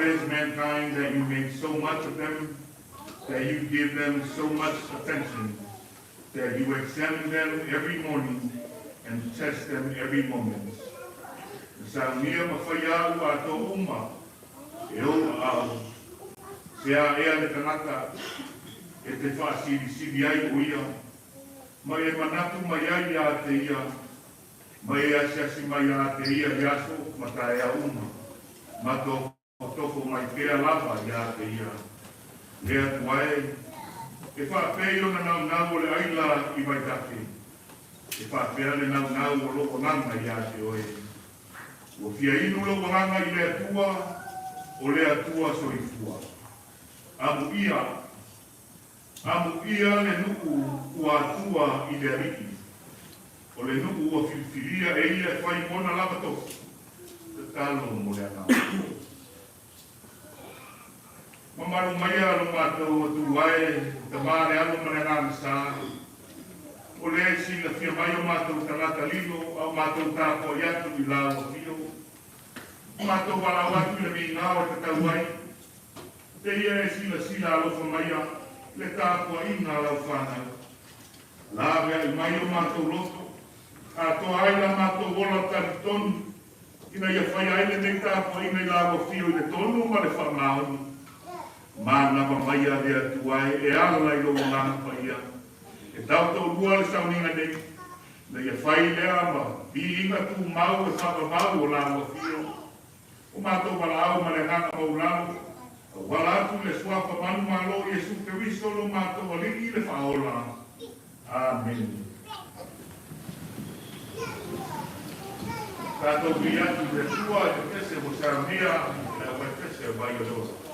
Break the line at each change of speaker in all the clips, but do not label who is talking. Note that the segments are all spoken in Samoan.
is mankind that you make so much of them, that you give them so much attention, that you examine them every morning and test them every moment? Na saunia ma faia au atoa uma e ou aao, se a ea le tagata e te faasilisili ai o ia, ma e manatu mai ai iā te ia, ma e asiasi mai iā te ia i aso ma taeao uma, ma tofotofo mai pea lava iā te ia. Le Atua e, e faapei ona naunau o le aila i Vaitake, e faapea le naunau o lou agaga iā te oe. Ua fia inu lou agaga i le Atua, o le Atua soifua. Amuia, amuia le nuu ua atua i le Alii, o le nuu ua filifilia e ia e fai mona lava tofi. Tatalo mo le agaga. Mamalu maia lo matou Atua e, le Tama, le Alo ma le Agaga Sa, o lea e silafia mai o matou tagata lilo a o matou tapuai atu i lau afio, o matou valaau atu i le migao e tatau ai, te ia e silasila alofa maia le tapuaiga a lau fanau. Laveai mai o matou loto, atoa ai la matou ola talitonu ina ia faia ai lenei tapuaiga i lau afio i le tonu ma le faamaoni. Manava maia le Atua e ala i lou Agaga Paia e taotoolua le sauniga nei, ina ia fai lea ma viiga tumau e faavavau o lau afio. O matou valaau ma le agaga maualalo, auala atu i le Suafa manumalo o Iesu Keriso lo matou Alii le Faaola. Amene. Tatou ui atu i le Atua i le pese ua saunia e le aufaipese o Vai o le Ola.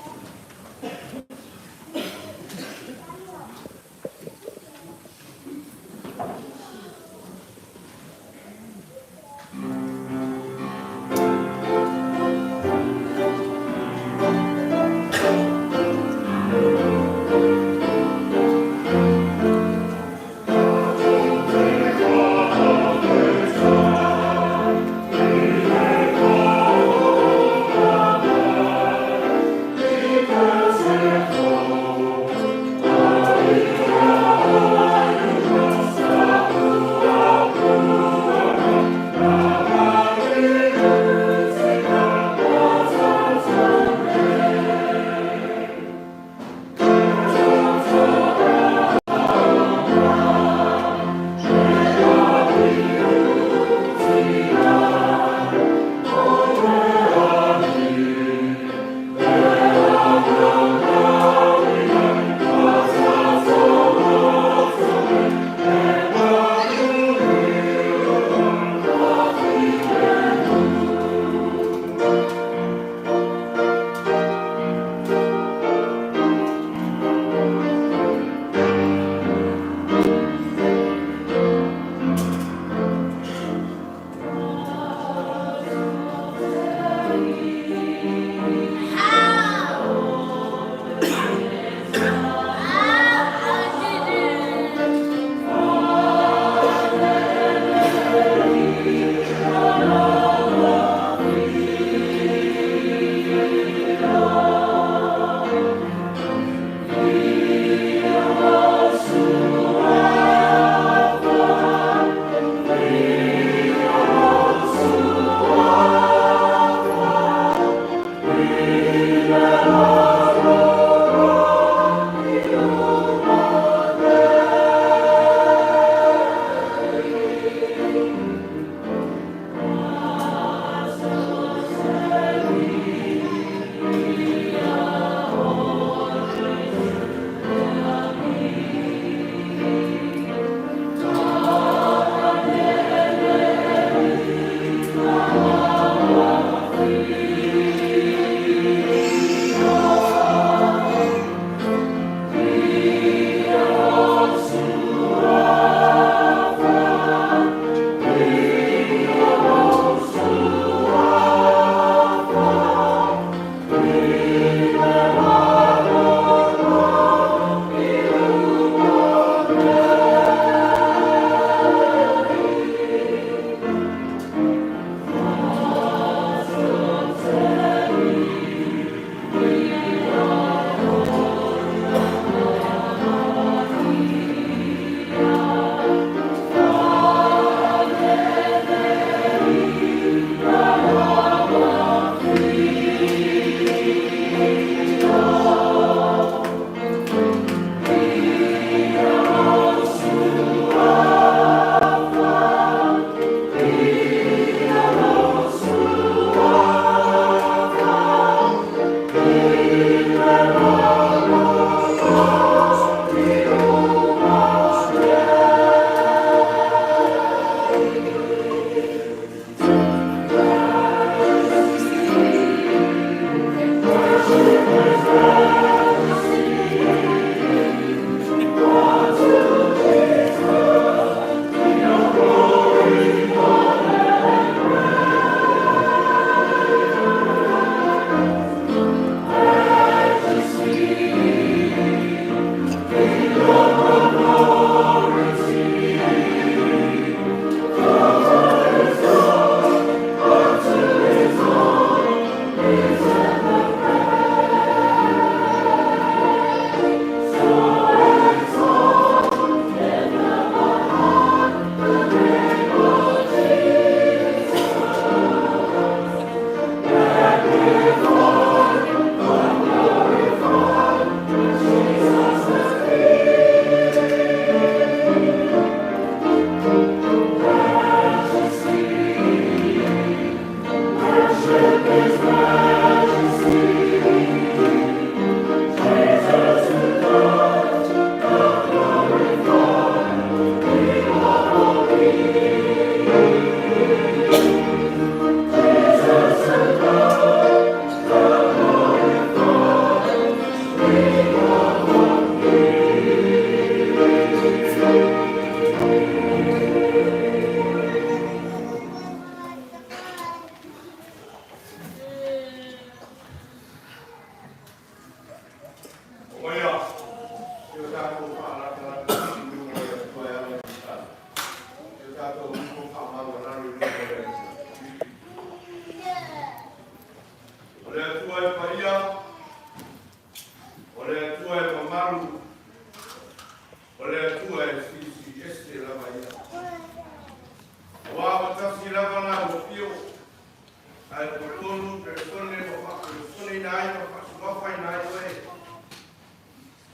suafaina ai oe.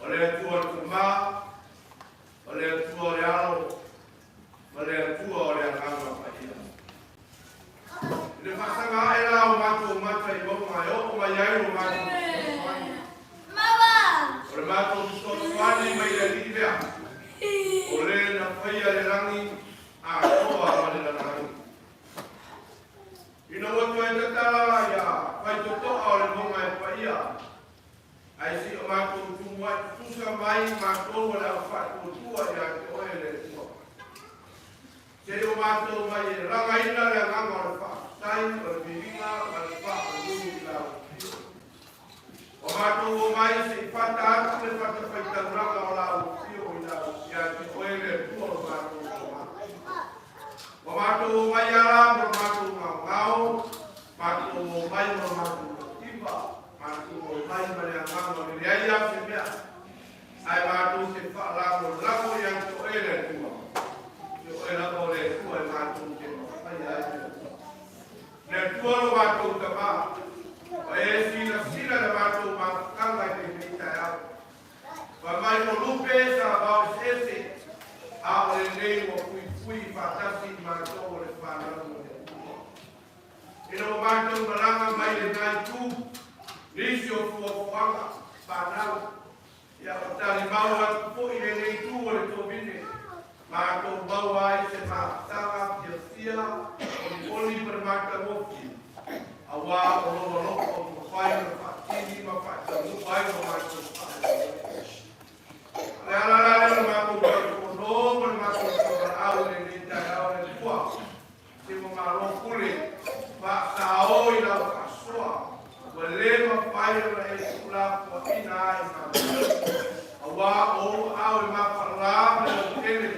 O le Atua o le Tama, o le Atua o le Alo, ma le Atua o le Agaga Paia. I le faasaga ae la o matou mata i mauga e oo mai ai lo matou fesoasoani. O le matou fesoasoani mai le Alii lea, o le na faia le lagi atoa ma le lalolagi. Ina ua toe tatala ia faitotoa o le mauga e paia, ae se i o matou tumuai tutusa mai matou o le au faatuatua ia te oe le Atua. Se i o matou mai e lagaina le agaga o le faafetai, o le viiga ma le faamanu i lau afio. Ua matou o mai se i fata atu le fatafaitaulaga o lau afio i lau ia te oe le Atua o lo matou Tama. Ua matou o mai ala mo lo matou gaogao, matou o mai mo lo matou mativa, matou o mai ma le agaga o le leai lava o se mea, ae matou te faalagolago ia te oe le Atua, te oe lava o le Atua e matou te mafaia ai le Atua. Le Atua lo matou Tama, ua e silasila i le matou mafutaga i lenei taeao. Fai mai o lupe sa vao eseese, a o lenei ua fuifui faatasi i matou o le fanau a le Atua. Ina ua matou malaga mai lena itu, nisi o fuafuaga, fanau, ia ua talimau atu foi lenei itu o le tovine, matou maua ai se mafutaga fiafia, olioli ma le matagofie, auā o lou alofa ua mafai ona faatini ma faataunuu ai lo matou faamoemoe. O le ala la lea o le matou taitono ma le matou tauvalaau i lenei taeao le Atua, se ua malo pule, faasao i lau faasoa, ua le mafai ona e tuulafoaiina ai matou. Auā o ou aao e mafala ma le lautele,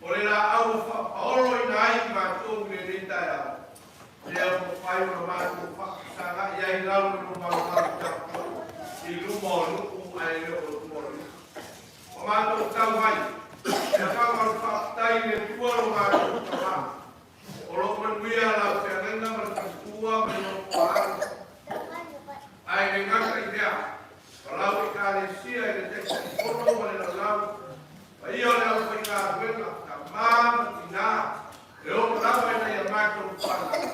o le laau ua faapaoloina ai i matou i lenei taeao, lea ua mafai ona matou faafesagai ai i lalo i lou malumalu tapuai i luma o nuu ae le o tua o nuu. Ua matou tau mai, le agaga o le faafetai i le Atua lo matou Tama, o lo o manuia lau feagaiga ma le faletua ma le nofoaalo. Ae le gata i lea, o lau Ekalesia i le Taitaifono ma le laulau, paia o le aufaigaluega, tama ma tinā, e oo lava ina ia matou fanau.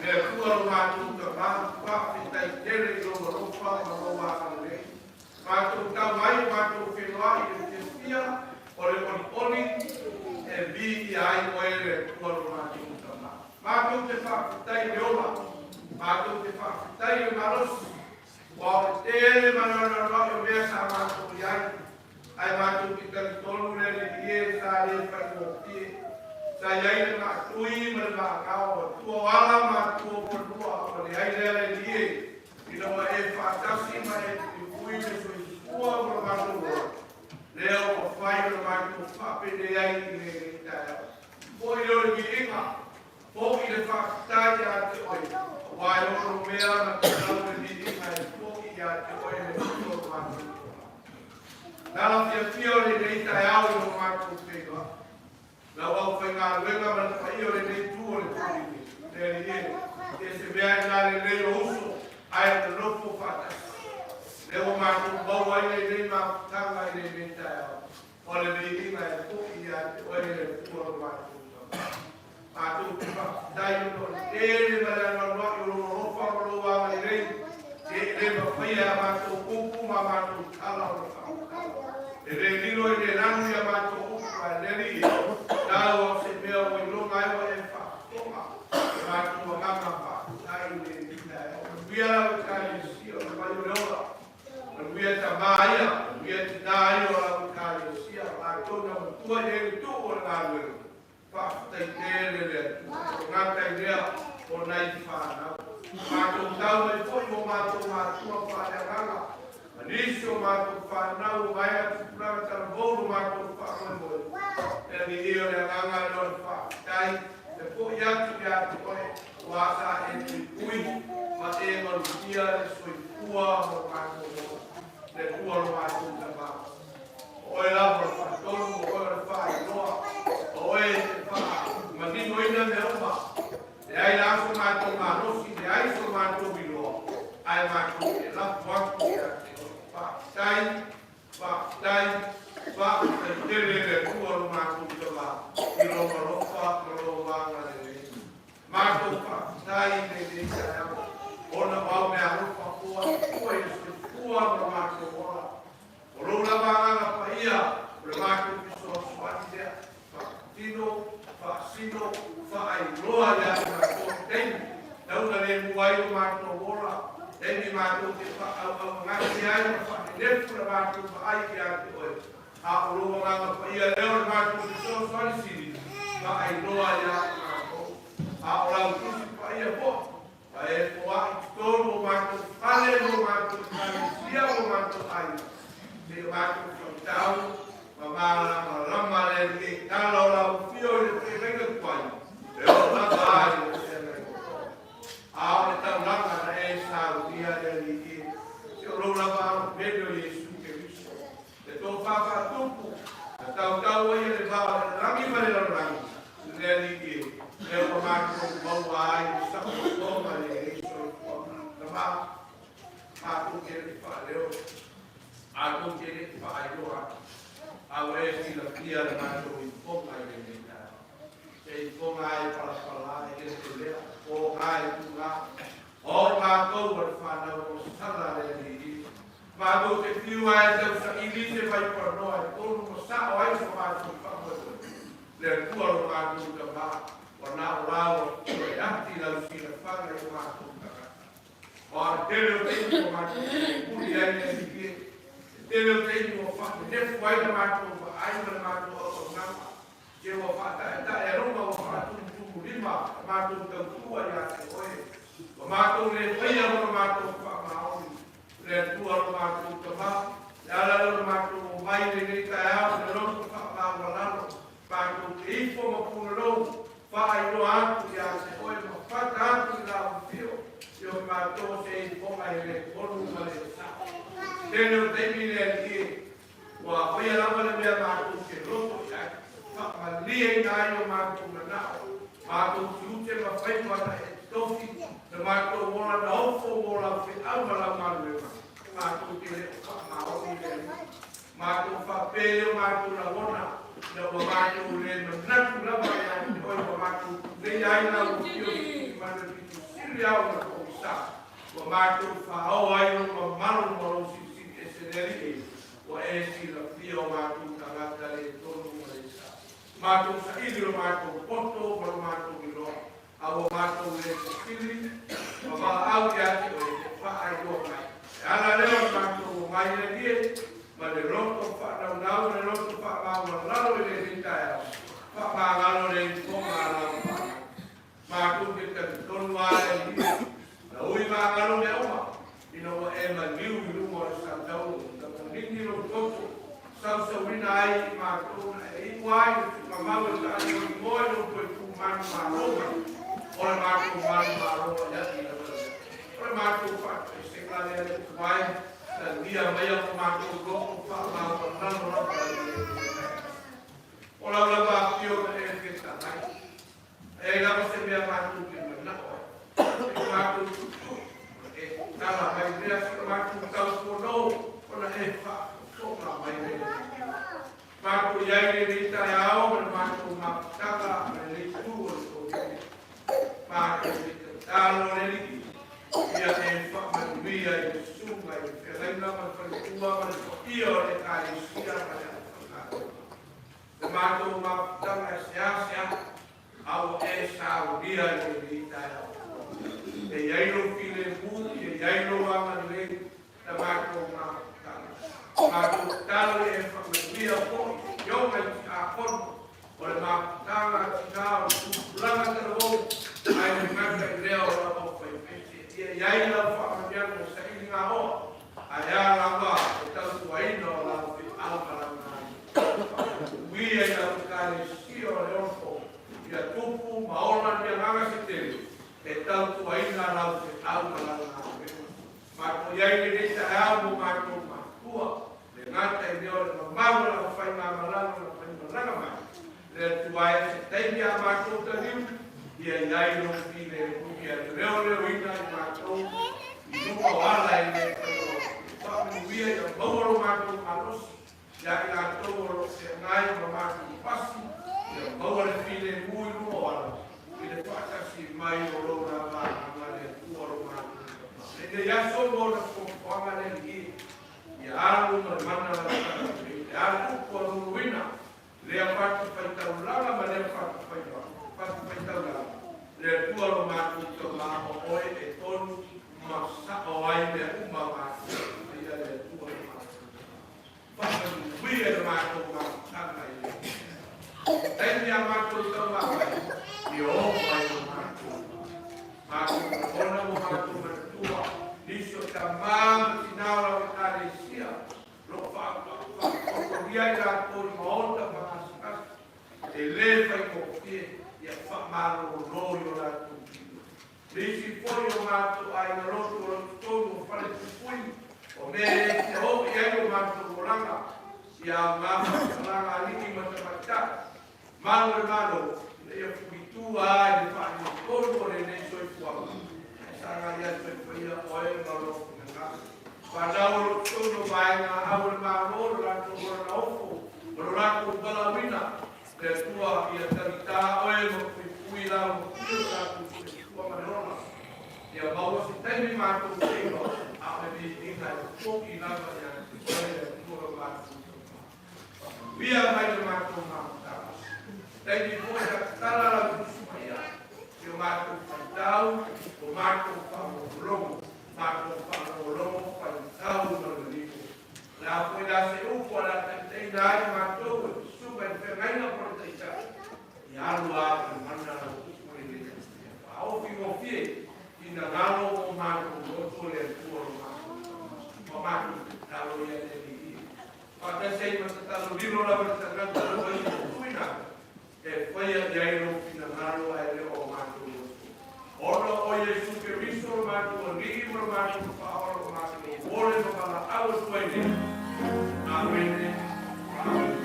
Le Atua lo matou Tama, faafetai tele i lou alofa ma lou agalelei. Matou tau ai o matou feiloai i le fiafia o le olioli e viia ai oe le Atua lo matou Tama. Matou te faafetai i le ola, matou te faafetai i le malosi, ua o le tele ma le anoanoai o mea sa matou i ai, ae matou te talitonu le Alii e sa le faigofie. Sa i ai le maatui ma le maagao, Atua o ala ma Atua o fanua, ua leai lea le Alii e. Ina ua e faatasi ma e puipui le soifua ma lo matou ola, lea ua mafai ona matou faapenei ai i lenei taeao. Foi lea o le viiga, foi le faafetai ia te oe, aua e ono mea na tatau le viiga e foi ia te oe le Atua o lo matou ola. Na la fiafia o lenei taeao i lo matou feiloai. Lau aufaigaluega ma le paia o lenei itu o le Kovine, le Alii e, e se mea e na lelei o uso, ae nonofo faatasi. Lea ua matou maua ai lenei mafutaga i lenei taeao, o le viiga e foi ia te oe le Atua lo matou Tama. Matou te faafetai ona o le tele ma le anoanoai o lou alofa ma lou agalelei, e le mafaia e a matou upu ma a matou tala ona faafetai. E le lilo i le lanu i a matou upu, ae le Alii, tau au se mea ua iloga ai ua e faafofoga i matou agaga faafetai i lenei taeao. Manuia lau Ekalesia o le vai o le ola. Manuia tamā ia, manuia tinā ia o lau Ekalesia, latou na matua i ai le tuu o le galuega. Faafetai tele le Atua, e le gata i lea o nai fanau. Matou tau mai foi mo matou matua faaleagaga, ma nisi o matou fanau o vaega tupulaga talavou lo matou faamoemoe. Le Alii o le agaga lea o le faafetai e foi atu ia te oe, aua sa e puipui ma e malutia le soifua ma lo matou ola. Le Atua lo matou Tama. O oe lava o le faatonu, o oe o le faailoa, o oe e te faamaninoina mea uma. Leai la so matou malosi, leai so matou iloa, Ae matou te lafo atu ia te Oe. Faafetai, faafetai, faafetai tele i le Atua lo matou Tama i lou alofa ma lou agalelei. Matou faafetai i lenei taeao, ona o au meaalofa ua ua i le soifua ma lo matou ola. O lou lava Agaga Paia o le matou fesoasoani lea, faatino, faasino, faailoa ia i matou i taimi tau na lemu ai lo matou ola, taimi matou te faaauaugagase ai ma faanenefu le matou vaai ia te oe. A o lou Agaga Paia lea o le matou fesoasoani sili, faailoa ia i matou. A o lau Tusi Paia foi, ua e foai i totonu o matou fale ma o matou ekalesia ma o matou aiga, seia matou faitau ma malamalama le Alii e tala o lau afio i le feagaiga tuai, e oo lava i le feagaiga fou. A o le taulaga na e saunia le Alii e, se o lou lava alo pele o Iesu Keriso, le tofa faatupu, na tautau ai e le va o le lagi ma le lalolagi, le Alii e, lea ua matou maua ai le saolotoga i lenei soifuaga. Tama, matou te le i faaleo, matou te le i faailoa atu, a ua e silafia le matou ifoga i lenei taeao. Se ifoga e palapala e eleelea, pōga e tūgā, o i matou o le fanau o sala le Alii e. Matou te fiu lava e tausaili se vaipanoa e tonu ma sao ai so matou faamoemoe. Le Atua lo matou Tama, ua na o lau Atua e ati lau silafaga i o matou tagata. Aua o le tele o taimi ua matou puli ai le Alii e, le tele o taimi ua faanenefu ai le matou vaai ma le matou auaunaga, se ua faataetaealuga ua faatumutumulima le matou tautua ia te Oe. Ua matou le faia mo le matou faamaoni. Le Atua lo matou Tama, le ala lea o le matou omai i lenei taeao i le loto faamaualalo, matou te ifo ma pulalou, faailoa atu ia te Oe ma fata atu i lau afio, i o matou se ifoga e le tonu ma le sao. Tele o taimi le Alii e, ua faia lava le mea matou te loto i ai, faamalieina ai o matou manao, matou tiute ma faiva na e tofi, na matou ola na ofo mo lau feau ma lau galuega, matou te le o faamaoni le Alii. Matou faapea i o matou lagona, ina ua matou le manatu lava ia te oe ua matou tuleia ai lau afio i Tuimanu e pito sili lava ona pogisa, ua matou faaoa ai lou mamalu ma lou silisili ese le Alii, ua e silafia o matou tagata le tonu ma le sa. Matou saili lo matou poto ma lo matou iloa, a ua matou le sisili ma valaau ia te oe e faailoa mai. E ala lea o le matou omai le Alii e, ma le loto faanaunau ma le loto faamaualalo i lenei taeao, faamagalo le ifoga a lau fanau. Matou te talitonu lava le Alii e, na ui magalo mea uma, ina ua e maliu i luma o le sautaua, na manini lou toto, sausauina ai i matou na e iu ai le tuugamau e taalimoilimoe lou toe tu manumalo mai, o le matou manumalo ai i lau Alii. O le matou faatoesega lea le Atua e, talia maia ko matou loto faamaualalo lava i lenei taeao. O lau lava afio na e fetalai. E ai lava se mea matou te manao ai, e matou tuutuu, ona e tatala mai lea si o matou taufono, ona e faafofoga mai lea. Matou i ai lenei taeao ma le matou mafutaga ma lenei tu o le Komiti. Matou te tatalo le Alii, ia e faamanuia i le susuga i le feagaiga ma le faletua ma le paia o le Ekalesia ma le aufaigaluega. Le matou mafutaga e seasea, a ua e saunia i lenei taeao. E i ai lou filemu, e i ai lou agalelei, le matou mafutaga. Matou tatalo ia e faamanuia foi i afioga i tiakono o le mafutaga a tina o le tupulaga talavou, ae le gata i lea o lau aufaipese. Ia i ai lau faamanuiaga i sailiga oa, ae a lava le tautuaina o lau feau ma lau galuega. Faamanuia i lau Ekalesia o le Ofo, ia tupu ma ola ni agaga se tele e tautuaina lau feau ma lau galuega. Matou i ai lenei taeao mo matou matua, le gata i lea o le mamalu o lau faigamalaga na faimalaga mai, le Atua e se taimi a matou taliu, ia i ai lou filemu ia leoleoina i matou i luga o ala e le faamanuia ia maua lo matou malosi ia i latou o lo o feagai ma matou pasi ia maua le filemu i luga o ala i le faatasi mai o lou lava le Atua lo matou lenei aso mo na foafoaga le alii ia alu ma le mana la le alu upu a luluina lea fatu faitaulaga ma lea fatu faitaulaga le Atua lo matou tama o oe e tonu ma sa'o ai mea uma matou ia le Atua lo matou faamanuia le matou mafutaga i le taimi a matou taumafai ia oo ai lo matou matou lagona ma matou manatua nisi o tamā ma tinā o lau Ekalesia lo faataotolia i latou i maota ma gasegase e lē faigofie ia faamalōlō i o latou tino nisi foi o matou aiga lotu o lo totonu o fale puipui o mea e fia oo i ai o matou olaga ia mafaasalaga alii ma tamaitai malo le malo ina ia fuitua ai le faaletonu o lenei soifuaga ae sagai atu e faia oe ma lou finagalo fanau o lo totonu o vaega au o le malo lo latou olanaofo ma lo latou valaauina le Atua ia tagitā oe ma puipui lau ma o latou soifua ma le ola ia maua se taimi matou feiloa a o le viiga e fo'i lava ia te oe le Atua lo matou faamanuia mai le matou mafutaga taimi foi sa tatala lau Tusi Paia i o matou faitau o matou faalogologo matou faalogologo faitau ma le manino la foi la se upu a la taitaina ai matou e susuga i le feagaiga po le taitai ia alu a ma le mana lau upu lenei faaofi gofie finagalo o matou loto le Atua lo matou ma matou tatalo ia le Alii faatasi ai ma tatalo lilo lava le tagata o ai tuina e faia i ai lou finagalo ae le o matou loto ona o Iesu Keriso lo matou Alii ma lo matou Faaola o matou ole ma valaau atu ai nei. Amene. Amene.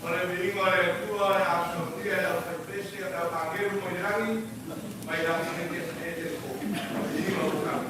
O le viiga o le Atua o le a solia e le aufaipese o le auagelu mai le lagi mai lagi e te po. Viiga o tau.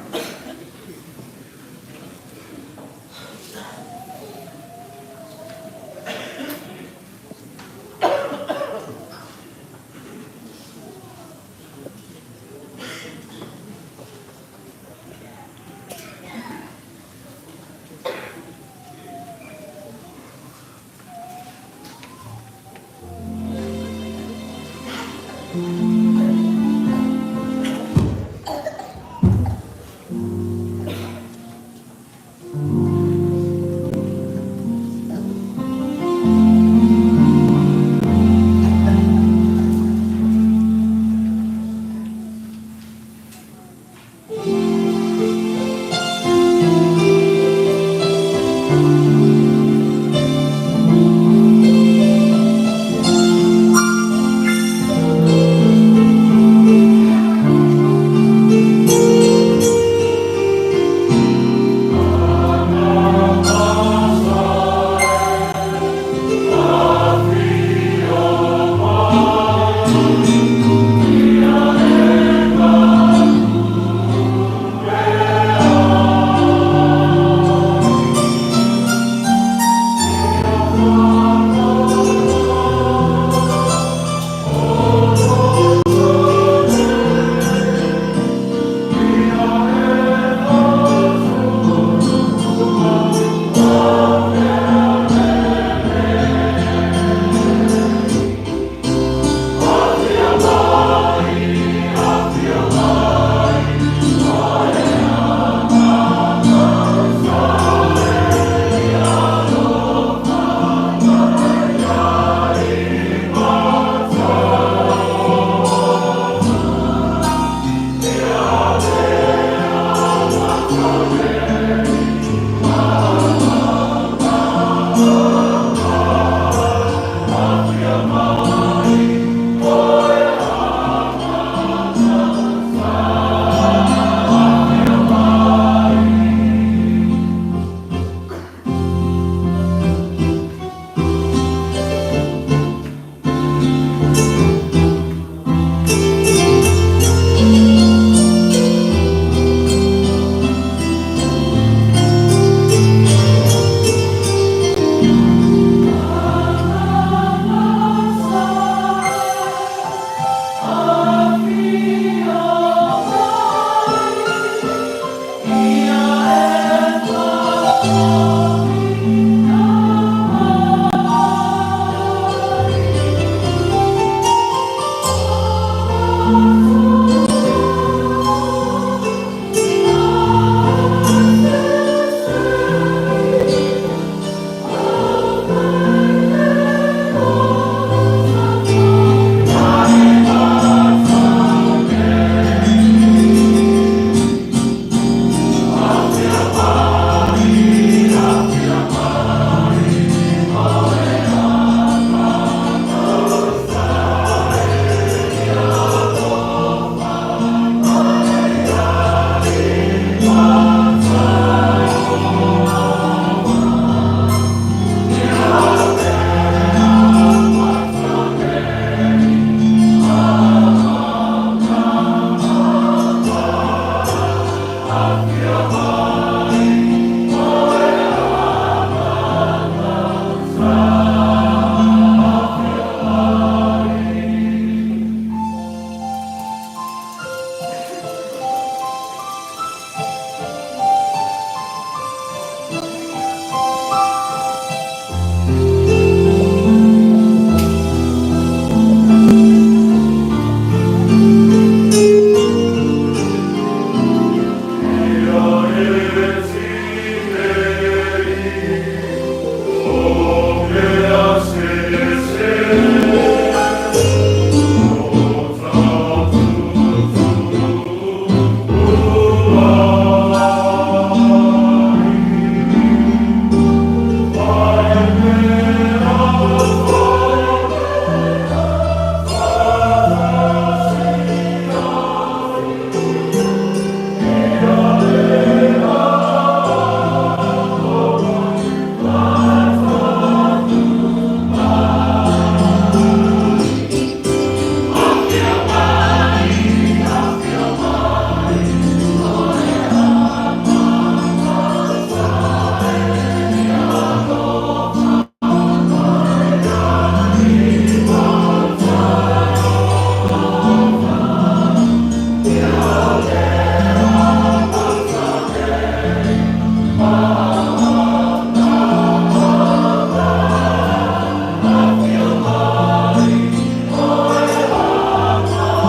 O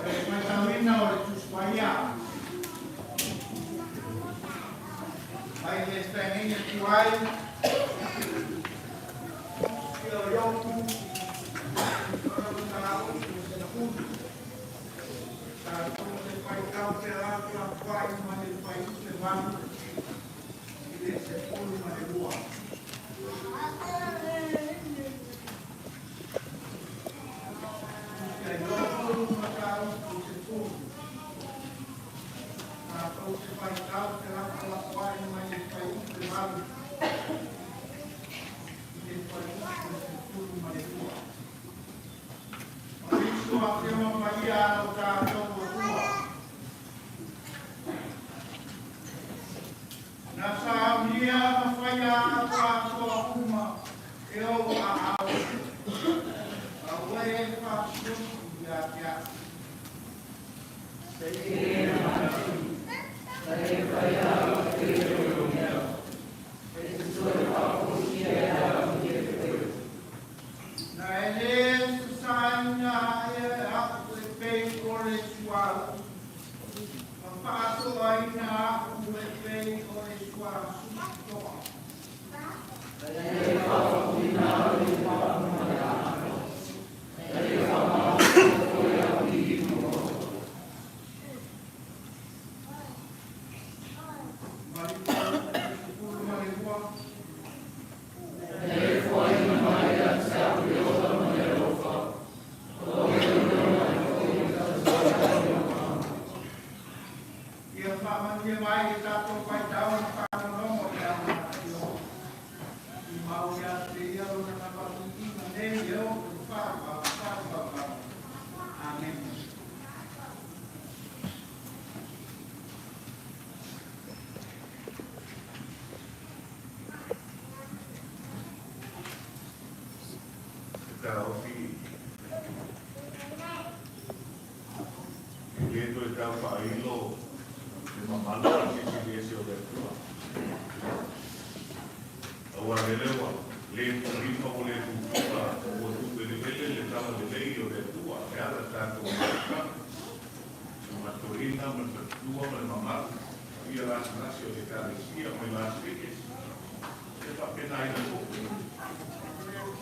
le faitauina o le Tusi Paia mai le feagaiga tuai ia o Iopu 310. Tatou te faitau felafolafoai mai le fuaiupu 8 i le 12. Tusi a Iopu, mataupu 10. Tatou te faitau felafolafoai mai le fuaiupu 8 i le fuaiupu 12. O Kristo Afioga Paia a lo tatou Atua. Na saunia ma faia atoatoa uma e ou aao. A ua e faasioti ia te au. Na e lē sasaina ae a'u e pei o le suauu, ma faasoaina a'u e pei o le suasusitoa. Ma le 12. Ia faamanuia mai le tatou faitau ma faalogologo i ana afioga. Tumau ia te ia lona faavaviiga nei e oo i le faavavau. Amene.
Taofi e lē toe tau faailo le mamalu ma le silisili ese o le Atua. Auā lele ua lē pulima ua lē tutusa ua tuueleele le talalelei o le Atua e ala i le tatou mafutaga. Le matoina ma le faletua ma le mamalu paia lasilasi o le Ekalesia mai Las Vegas e faapenaina foi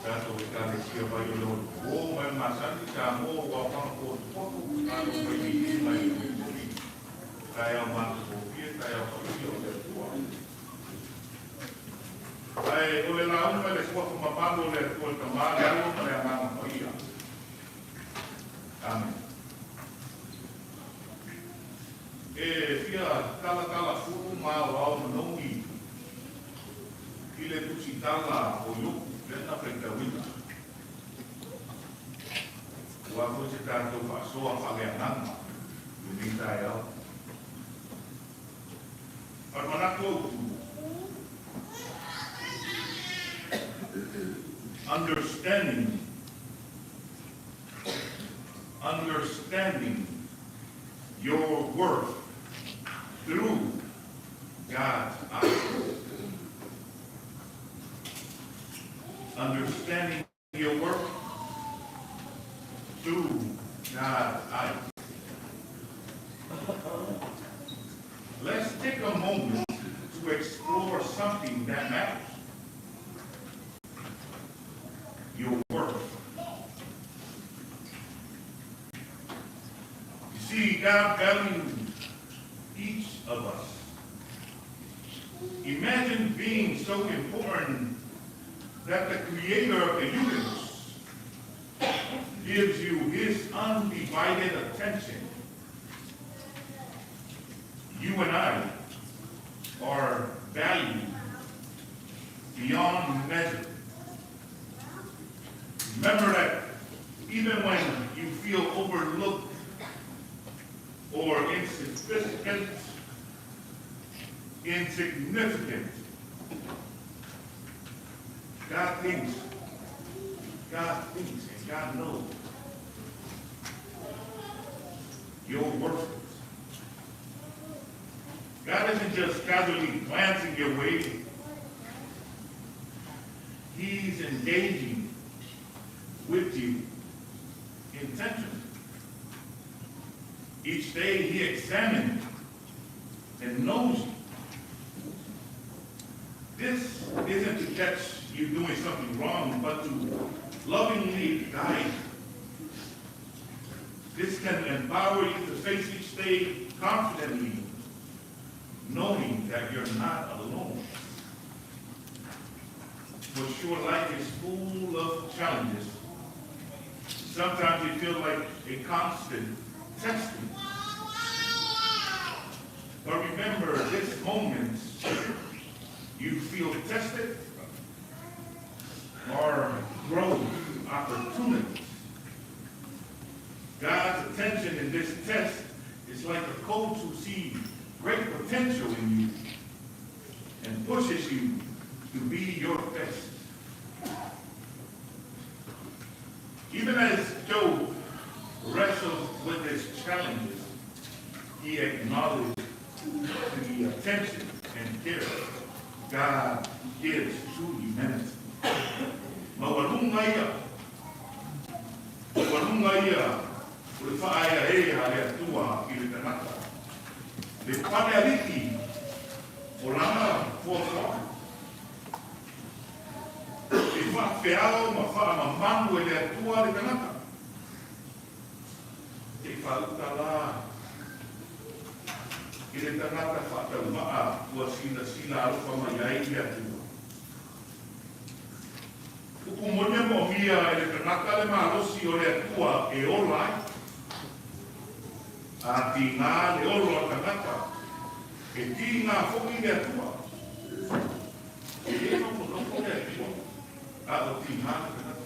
tatou Ekalesia mai o le uo mai le masani Samoa ua aofaga potopoto tatou mai lili mai le foi taeao matagofie, taeao paia o le Atua. Ae o le lauga i le suafa mamalu o le Atua le Tama, le Alo ma le Agaga Paia. Amene. E fia talatala fulu ma aoao manogi i le tusitala o Iopu lea na faitauina. Aua foi se tatou faasoa faaleagaga i lenei taeao. O le manatu autu, Understanding. Understanding your worth through God's eyes. Understanding your worth through God's eyes. Let's take a moment to explore something that matters. Your worth. You see, God values each of us. Imagine being so important that the creator of the universe gives you his undivided attention. You and I are valued beyond measure. Remember that even when you feel overlooked or insignificant, insignificant, God thinks, God thinks, and God knows you're worth it. God isn't just casually glancing your way. He's engaging with you intentionally. Each day he examines and knows you. This isn't to catch you doing something wrong, but to lovingly guide you. This can empower you to face each day confidently, knowing that you're not alone. For sure, life is full of challenges. Sometimes you feel like a constant testing. But remember, this moment you feel tested are growth opportunities. God's attention in this test is like a coach who sees great potential in you and pushes you to be your best. Even as Job wrestled with his challenges, he acknowledged the attention and care God gives to humanity. Maualuga ia, maualuga ia, o le faaeaea a le Atua i le tagata. Le palealii o lana fuafuaga. E faafeao ma faamamalu e le Atua le tagata. Te faauta la i le tagata faatauvaa ua silasila alofa mai ai le Atua. Upu moni e moomia e le tagata le malosi o le Atua e ola ai. A tigā le ola o le tagata, e tigā foi le Atua. E le nofonofo le Atua, a o tigā le tagata.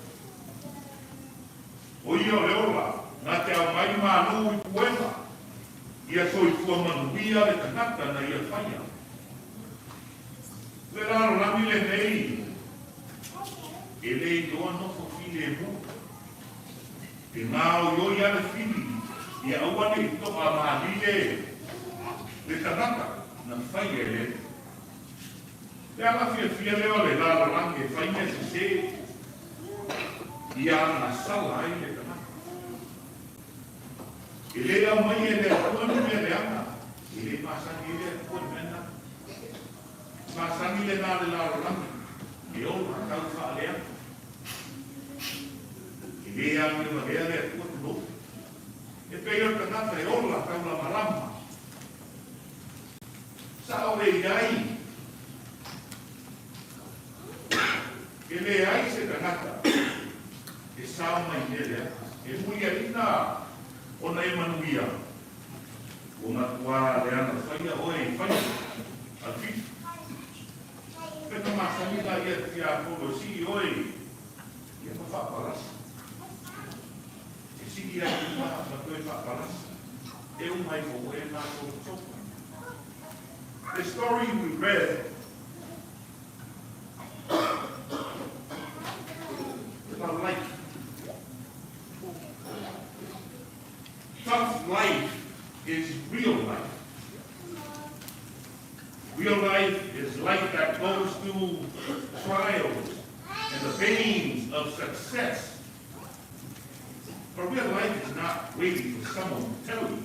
O ia o le ola, na te aumai malū i puega, ia soifua manuia le tagata na ia faia. Le lalolagi lenei, e le iloa nofo filemu. E gaoioi lava le fili, ia aua ne i toamalie le tagata na faia e le Atua. Le ala fiafia lea o le lalolagi e fai mea sesē, ia agasala ai le tagata. E le aumaia e le Atua ni mea leaga, e le masani ai le Atua i mea na. Masani lenā le lalolagi, e ola tau faaleaga. E le amiovalea le Atua tulou. E pei o le tagata e ola taulamalama. Sao le iai, e leai se tagata e sao mai i mea leaga. E muliaina ona e manuia, ua matuā leaga faia oe i faiva a le fili. Peta masani la ia tiapolo e sii oe ia ma faapalasi. E sii ai i luga ma toe faapalasi. E uma ifo oe na tolu. The story we read veins of success. But real life is not waiting for someone to tell you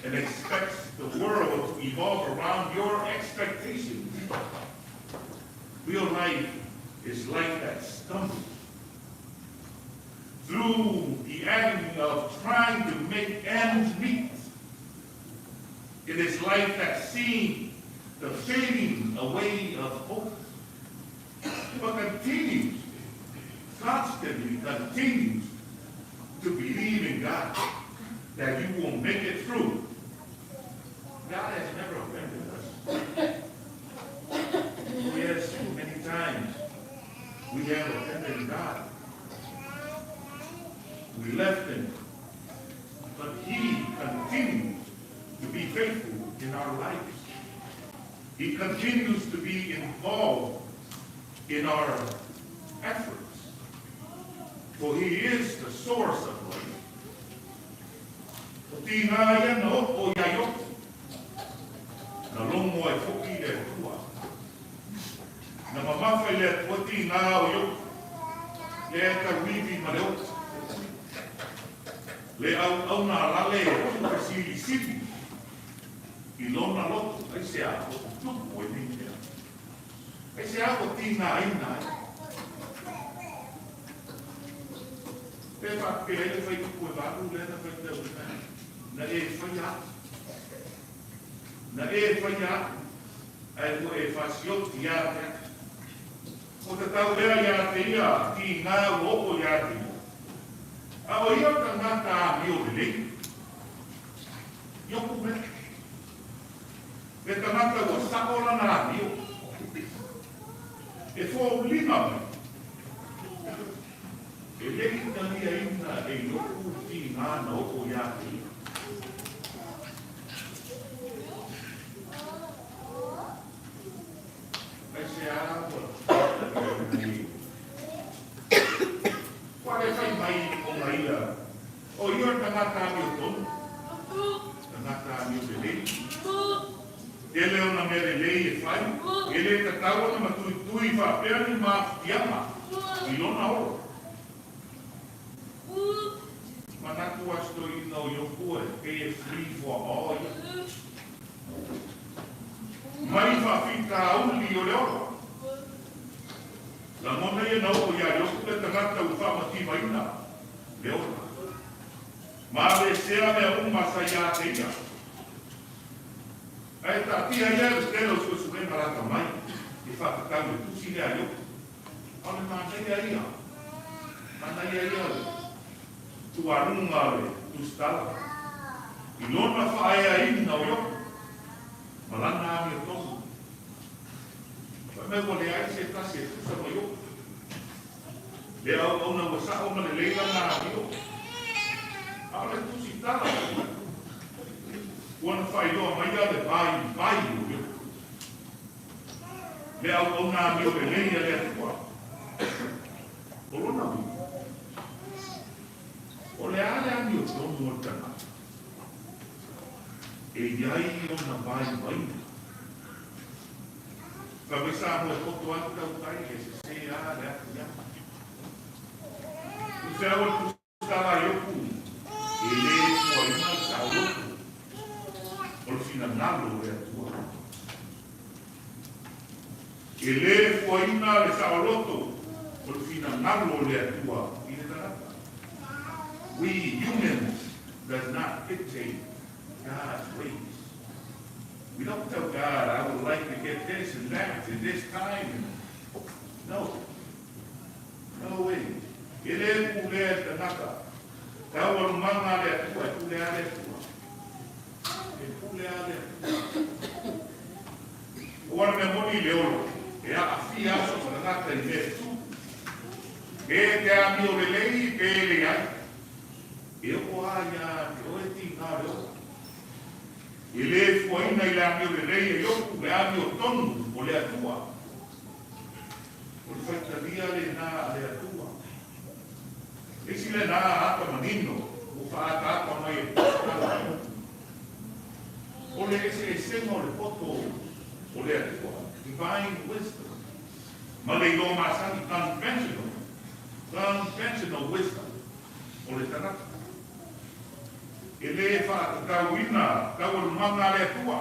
and expects the world to evolve around your expectations. Real life is life that stumbles through the agony of trying to make ends meet. It is life that sees the fading away of hope, but continues, constantly continues to believe in God, that you will make it through. God has never abandoned us. Oh yes, many times we have abandoned God. We left him, but he continues to be faithful in our lives. He continues to be involved in our efforts, for he is the source of life. O tigā ia na oo iā Iopu, na logo ai foʻi le Atua. Na mamafa i le Atua tigā o Iopu, lea e tauivi ma le oo. Le auauna alale e tuufesilisili i lona loto, aisea ua tutupu ai nei mea? Aisea ua tigaina ai? Pe faapea ai le faitupu e valu lea na faitauina ai, na e faia aku. Na e faia aku, ae ua e fasioti ia te aku. Ua tatau lea iā te ia tigā ua oo iā te ia. A o ia tagata amio lelei, Iopu mea. Le tagata ua sa'o lana amio, e foliga mai, e le i taliaina e Iopu le tigā na oo iā te ia. Aisea ua taliaina e Iopu? Ua le fai mai ona ia, O ia le tagata amiotonu, tagata amio lelei. Tele ona mea lelei e fai, e le tatau ona matuitui faapea ni mafutiaga i lona ola. Manatu a si toeaina o Iopu e pei e free for all ia. Mai faafitauli o le ola. Lagona ia na oo iā Iopu le tagata ua faamativaina le ola. Ma aveesea mea uma sa iā te ia. Ae taatia ia le tele o suesuega lata mai e faatatau i le tusi lea a Iopu. A o le manaia ia, manaia ia o le tuualuga o le tusitala i lona faaeaina o Iopu ma lana amiotonu. Fai mai ua leai se tasi e tusa ma Iopu. Le auauna ua sa'o ma lelei lana amio. A o le tusitala fai mai, ua na faailoa mai a le vaivai o Iopu. Le auauna amio lelei a le Atua. O lona uiga, o le a le amiotonu o le tagata e i ai ona vaivaiga? Fai mai Samoa e poto ai le tautai e sesē a le atu i atu. Tusa au o le tusitala a Iopu, e lē fuaina le saoloto o le finagalo o le Atua. E lē fuaina le saoloto o le finagalo o le Atua i le tagata. We humans does not dictate God's ways. We don't tell God, I would like to get this and that and this time. And no. No way. E lē pulea e le tagata. Taualumaga a le Atua, e pule a le Atua. E pule a le Atua. Ua le mea moni i le ola, e aafia aso o tagata i mea tutupu. Pe te amio lelei, pe leai. E oo a iā te oe tigā o le ola. E lē fuaina i le amio lelei e Iopu le amio tonu o le Atua. O le faitalia lenā a le Atua. Le isi lenā ata manino ua faaataata mai e le Tusitala. O le eseesega o le poto o le Atua, divine wisdom. Ma le iloa masani, conventional, conventional wisdom, o le tagata. E lē faatatauina taualumaga a le Atua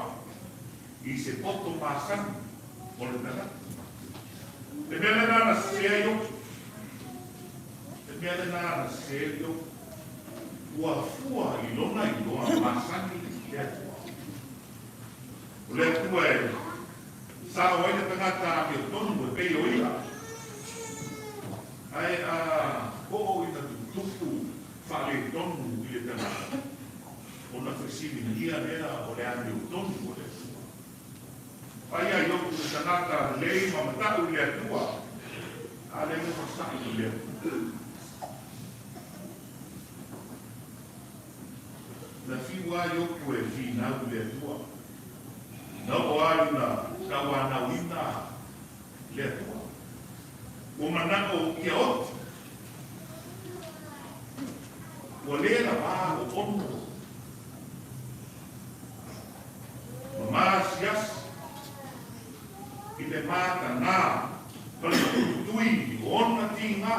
i se poto masani o le tagata. Le mea lena na sese ai Iopu. Le mea lena na sese ai Iopu. Ua fua i lona iloa masani le Atua. O le Atua e sao ai le tagata amiotonu e pei o ia, ae a oo ina tutupu faaletonu i le tagata, ona fesiligia lea o le amiotonu o le Atua. Paia Iopu le tagata lelei ma mata'u i le Atua, a le ua sa'i i le Atua. Na fiu lava Iopu e finau i le Atua, na oo lava ina tauanauina le Atua. Ua mana'o ia oti, ua lē lavā o ono ma maasiasi i le matagā ma le matuitui o ona tigā.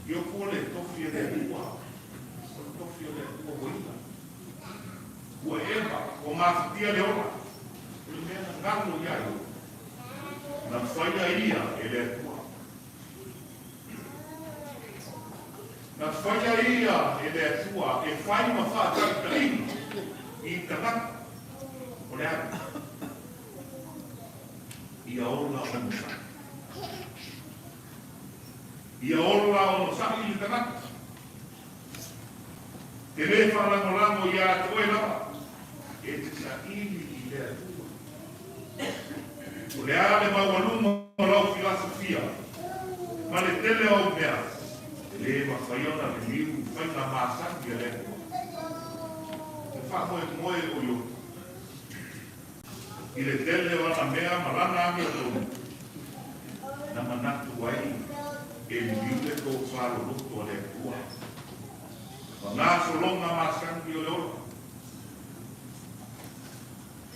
Iopu o le tofi a le Atua, o le tofi a le Atua ua ia. Ua eva, ua mafatia le ola, o le mea na galo iā Iopu. Na faia ia e le Atua. Na faia ia e le Atua e fai ma faataitaiga i tagata o le alo. Ia ola onosai. Ia ola onosai le tagata. Te lē faalagolago iā te oe lava, e te saili i le Atua. O le a le maualuga o lau filasofia ma le tele o au mea, e lē mafai ona liliu i faiga masani a le Atua. E faamoemoe o Iopu i le tele o ana mea ma lana amiotonu, na manatu ai e liliu le tofa loloto a le Atua ma gasologa masani o le ola.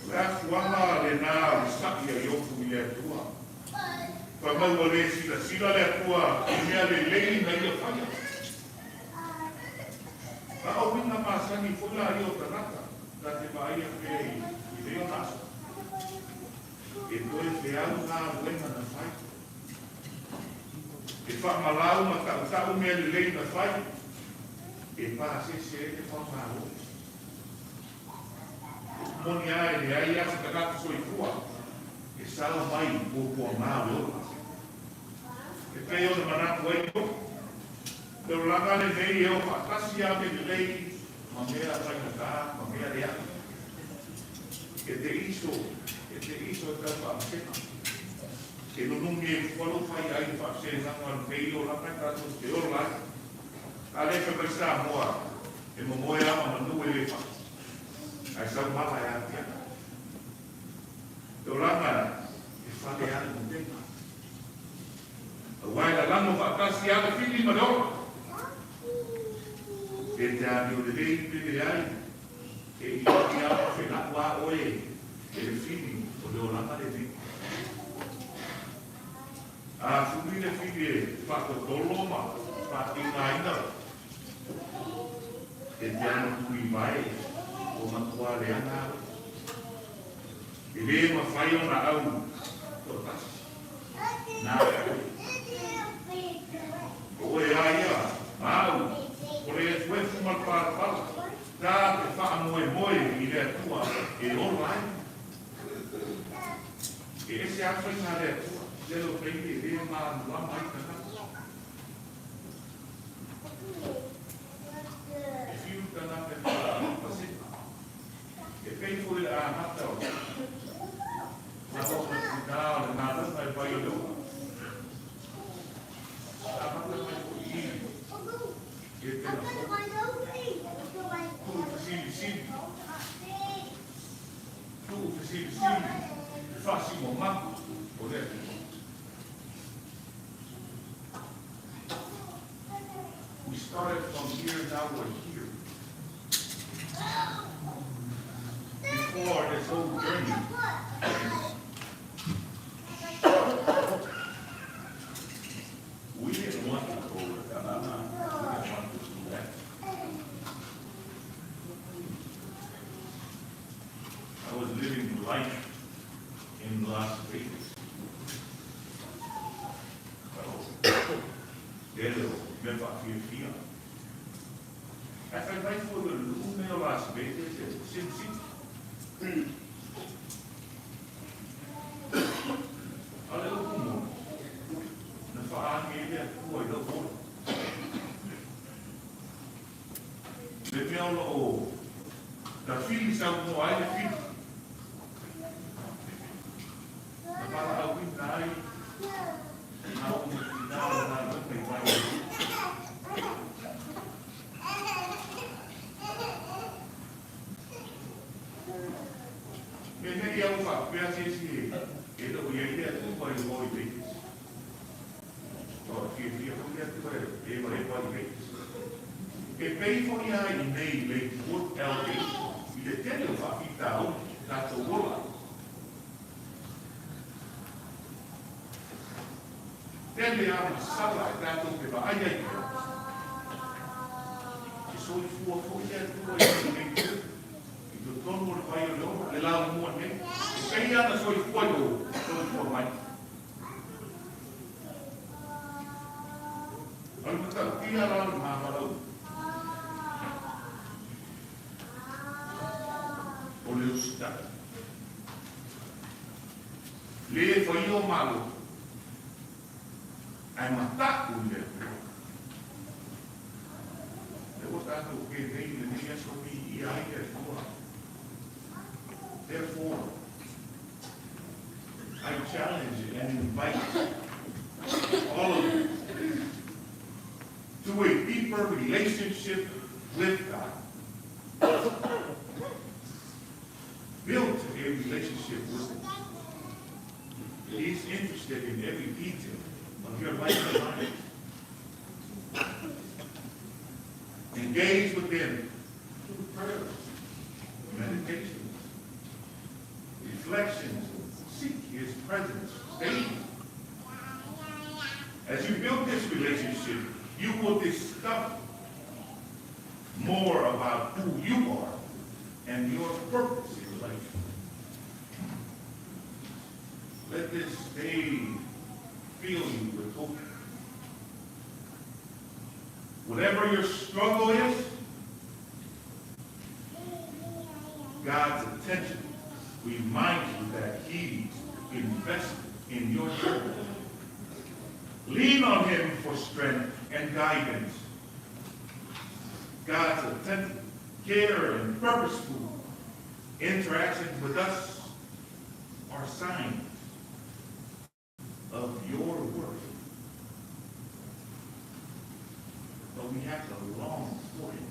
O le afuaga lenā o le saʻi a Iopu i le Atua, fai mai ua lē silasila le Atua i mea lelei na ia faia. A o uiga masani foi la ia o tagata, ta te vaaia pea i lea ona aso. E toe feau galuega na fai. E faamalau ma taʻutaʻu mea lelei na fai, e pasese ai le faamalo. Moni lava e leai lava se tagata soifua e sao mai i puapuaga o le ola. E pei ona manatu ai Iopu, Le olaga lenei e o faatasi a me lelei ma mea faigata ma mea leaga. E te iso, e te iso e tau faamasega. E nunumi e fua lou fai ai le faasegaga o lenei olaga e tatou te ola ai. A lea fai mai Samoa, e momoe lava ma manu e le fai, ae sau mala e atiae. Le olaga e fale lava le mutega. Aua e lalago faatasi lava le fili ma le ola. E te amio lelei pe leai, e iliili lava ma felau lava oe e le fili o le olaga lenei. A fuli le fili e faatotolo ma faatigaina, e te ana tulivae ua matua leaga au. E lē mafai ona au toatasi, nā te oe. O oe a ia, ma au, o le efuefu ma le palapala, tā te faamoemoe i le Atua e ola ai. E ese lava faiga a le Atua, lele o taimi e lē malamalama ai tagata. E fiu tagata e faa-paseta. E pei foi le amata o na oo mai tinā o le galuega e fai o le ola. Na amata mai foi i i e tena fou. Tuufesilisili, tuufesilisili le faasinomaga o le Atua. We started from here, now we're here. Before this whole journey, Tele o mea faafiafia. Ae fai mai foi o le nuu lenei o Las Vegas e Sin City. A o le upu moni, na faaagi ai le Atua i lou ola. Le mea o lo o tafili saunoa ai le fili, na valaauina ai lāua ma tina o le galuega i vai. Me nei au faapea se isi e le o i ai le Atua i o i Vegas. Ua fiafia foi le Atua e evaeva i Vegas. E pei foi lava i inei i Lakewood, LA, i le tele o faafitauli tatou ola ai. Tele lava masala e tatou te vaai ai pea. E soifua foi le Atua i inei Lakewood, i totonu o le vai o le ola, le laumua nei. E pei lava ona soifua i o, soifua mai. O le matautia la o le mavalau o le usitai. Le faia o Malo, ae mataʻu i le Atua. Lea ua tatou kē nei i lenei aso viia ai le Atua. Therefore, I challenge and invite all of you to a deeper relationship with God. Build a relationship with Him. He's interested in every detail of your life and life. Engage with Him through prayers, meditations, reflections, seek His presence daily. As you build this relationship, you will discover more about who you are and your purpose in life. Let this day fill you with hope. Whatever your struggle is, God's attention reminds you that He's invested in your journey. Lean on Him for strength and guidance. God's attentive care and purposeful interaction with us are signs of your worth. But we have to long for Him.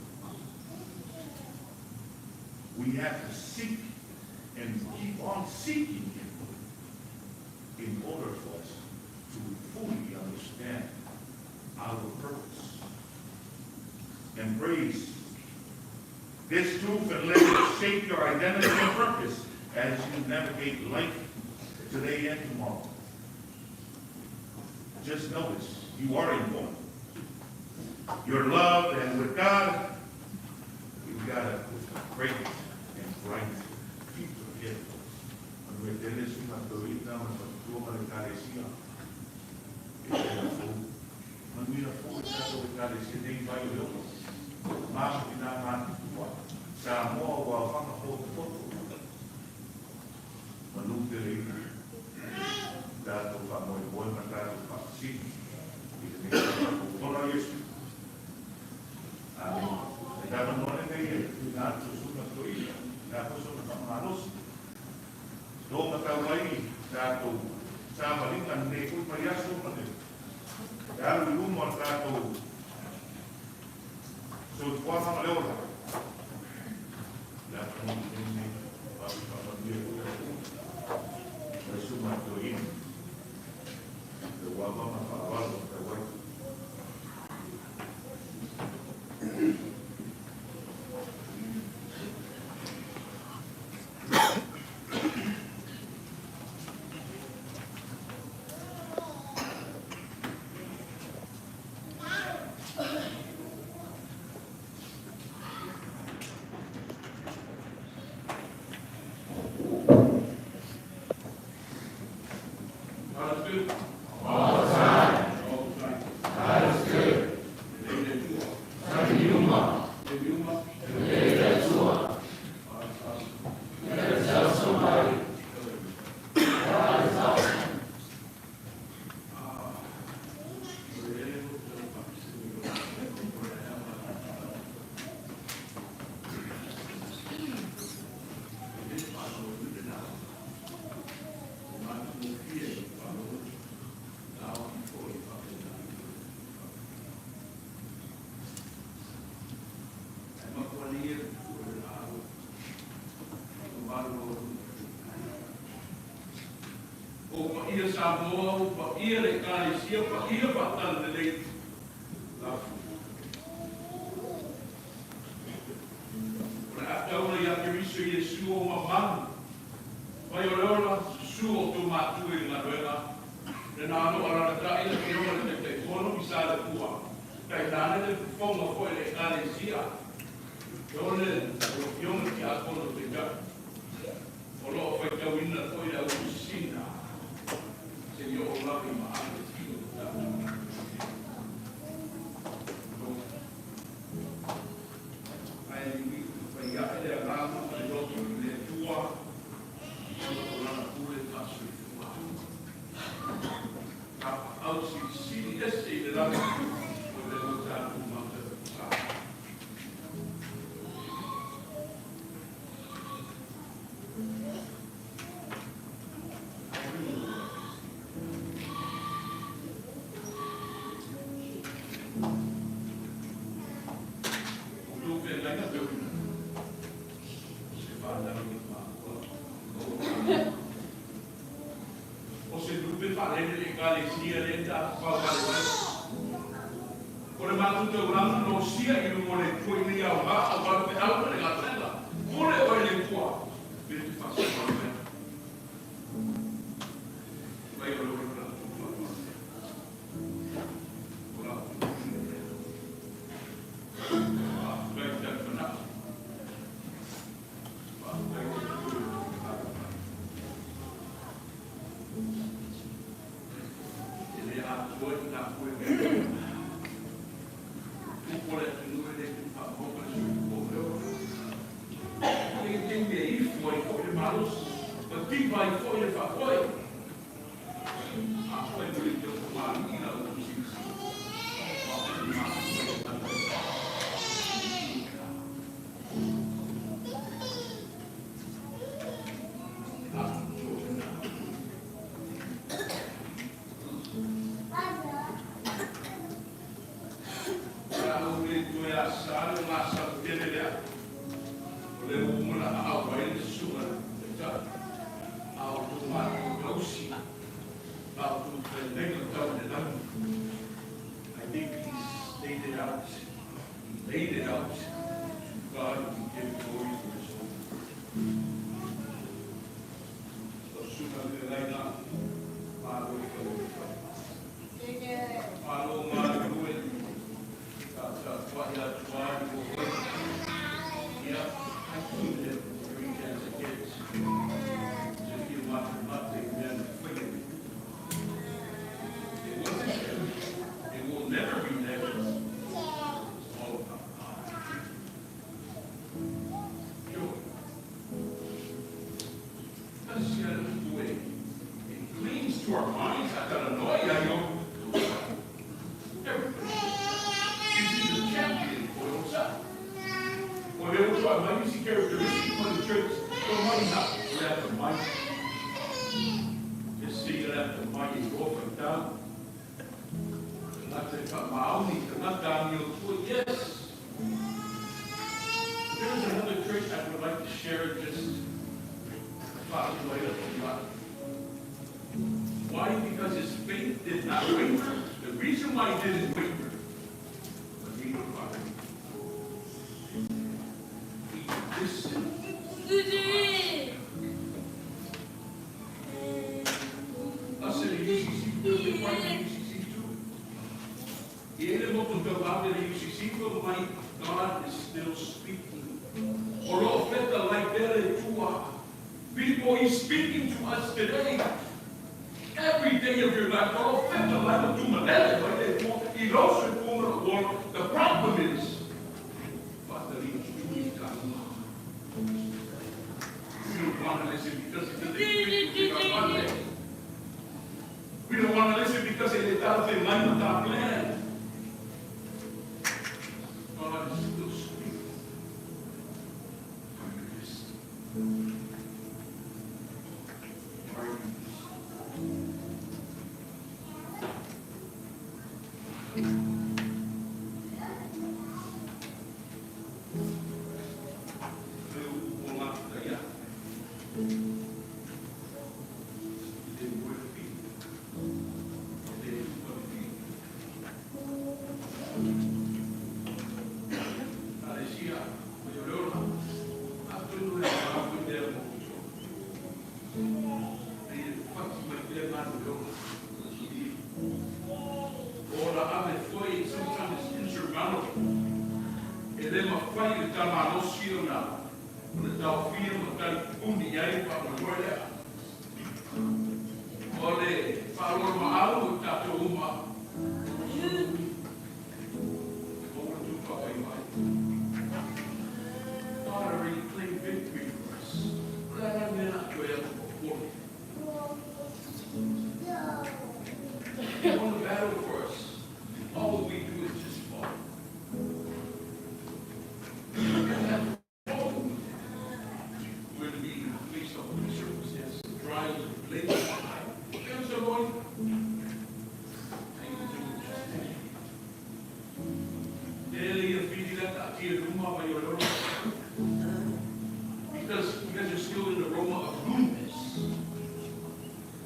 We have to seek and keep on seeking Him in order for us to fully understand our purpose. Embrace this truth and let it shape your identity and purpose as you navigate life today and tomorrow. Just notice you are important. You're loved, and with God, you've got a great and bright future ahead. Manuia tele suiga toeaina ma le faletua ma le Ekalesia e tele fou. Manuia foi le tatou Ekalesia nei vai o le ono. Ma ma tina matutua Samoa ua aofaga potopoto. Manu tele ina tatou faamoemoe ma tatou faafesili i lenei tausaga fou. Ola Iesu. Amene. Le avanoa lenei e tuuina atu e Susuga Toeaina i la foi sona faamalosi. Lo matau ai tatou savaliga lenei foi vaiaso ma le alu i luma o le tatou soifuaga ma le ola. Le avanoa lenei faamanuia foi le Atua ma le Susuga Toeaina. Le ua ma faaaloalo matau ai.
God is good. All the time. All the time. God is good.
Paia Samoa, ua paia le Ekalesia, paia faatalalelei la. O le a taula ia Keriso Iesu o mamalu mai o le ola, susu o outou matua i le galuega, lena o lo o alaalatai le Afioga i le Taitaifono i Salepua, tainane le fofoga foi o le Ekalesia, e o le Afioga i le Tiakono Taitai, o lo o faitauina foi le autusina seia oo lava i maale le tino o tatou. Ae fai ae le agaga ma le loto i le Atua ona o lana pule faasoifua. Tapaau silisili ese i le lagi o lea ua tatou mautautusa. Outou feagaiga tauina se fanau i makua. O se lupe faalele le Ekalesia lea tafafao valevale. O le matou taulaga losia i luga o le Atua ina ia aoga aua le feau ma le galuega. Pule oe le Atua me te faasoa mai. Mai o le ola la outou faamoemoe. O la outou pule lea. Faafetai talimanao. Faafetai le Atua i le faamoemoe. E le atoa i tatou e mea. Tupu o le atunuu e le tu faamaoka le soifua o le ola. E i taimi e ifo ai foi le malosi, ma tiva ai foi le faafoe. Afai ua le taufamalii la outou silasila, aua o le matou le galuega. O le a ou le toe asa le gasau tele lea, o lea ua uma ona aau ai le susuga i le Taitai, a o outou matou tausi, a o outou feagaiga tau i le lagi. I think he's laid it out. He laid it out. To God we give glory for his own good. O susuga i le feagaiga, malo i tau i fai. Malo galulue, tapuai atu ai o oe. Ia, I keep it every chance I get. Se fia matemate i mea na whaia nei. It wasn't them. It will never be them. It's all about God. Joy. Tasi a le upu e it clings to our minds, a talanoa ia i o Everybody. Is he the champion for himself? O lea ua toa mai isi characteristic ma le traits o mai na o le atamai. E se le atamai e iloa faitau. Tagata e faamaoni, tagata amiotua, yes. But there is another trait I would like to share just Why? Because his faith did not waver. The reason why he didn't waver was he He listened. Us in the UCC, does it quite the UCC too? E le motu tauave le UCC fai mai, God is still speaking. O lo o fetalai pea le Atua. Pilipo, He's speaking to us today. Every day of your life, o lo o fetalai ma tumalele mai le Atua i lou soifua ma lou ola. The problem is, faatali tui i taua. We don't want to listen because it doesn't fit with our context. We don't want to listen because e le talafeagai ma ta plan. God is still speaking. Are you listening? Are you listening? Le upu o ngā ia. I le moe whiti. tamalosi ona o le taofia ma talipuni i ai faamoemoe lea. O le faaoloolomaau o tatou uma, o le tupapai mai. God already claimed victory for us. O le ala mea na toe atu popole. He won the battle for us. All we do is just follow. We don't have to follow. We're to be faced up with circumstances, trials, and tribulations. There's a Lord. Thank you, just Tele ia fili la ta'atia i luma ma i o le olo. Because you guys are still in the aroma of newness.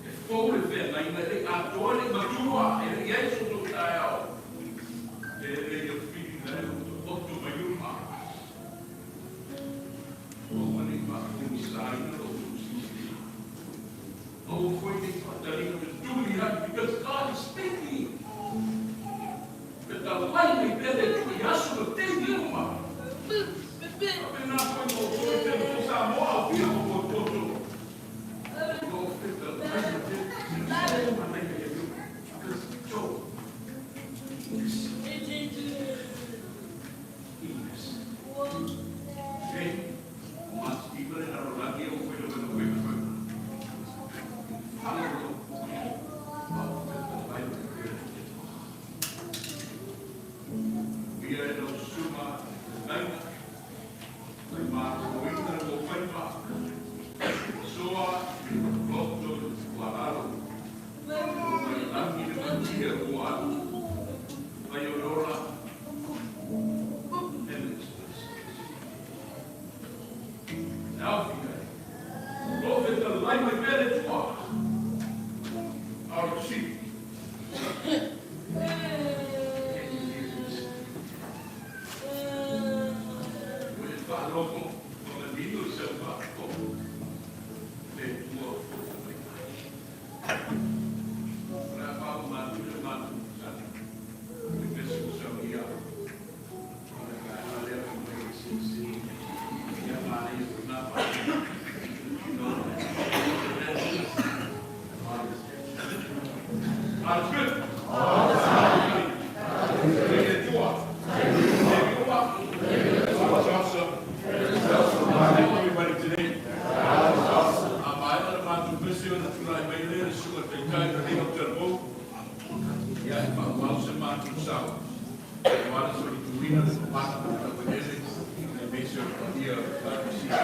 E fou le feagaiga e le'i atoa le'i matua e le'i ai so tou taeao. Tele ia fili la e oto mai uma. Aua nei faafogisaina lo outou silisili. Aua foi nei faataliga fetuli ai, because God is speaking. Fetalai mai pea le Atua i aso ma taimi uma. Faapena foi ma outou e pea ma Samoa au fia ma potopoto. O lo o fetalai ma te Jerusalema manaia ia uma. Because Joe is English. Okay? O matitiva le lalolagi e o foi le wena wena wena. Faalolo. A o fetalai ma pea le Atua. Ia e lau susuga fetalaiga, mai maloloina le mofaiva, soa loto le tuualalo, mai lagi le manuia ua alu, mai o le ola, endless blessings. Le aofia ai, o lo o fetalai mai pea le Atua. Out of sea. Can you hear this? Ua e faalogo ma manino i sau faafofoga, le Atua o foliga mai ai. O le a faauma atu le matou tali, le pese ua saunia, o le vaega lea fai mai e silisili, ia manaia foi na faafofoga. God is good. God is good. All the time. Le Atua. Le Atua. God is awesome. Thank you everybody today. A maea le matou pese ona tulai mai lea le susuga taitai o lenei autalavou. Ia e faaauau se matou sao. Aua le solituina le papana o le tauelele aemaise o le paia o le Ekalesia.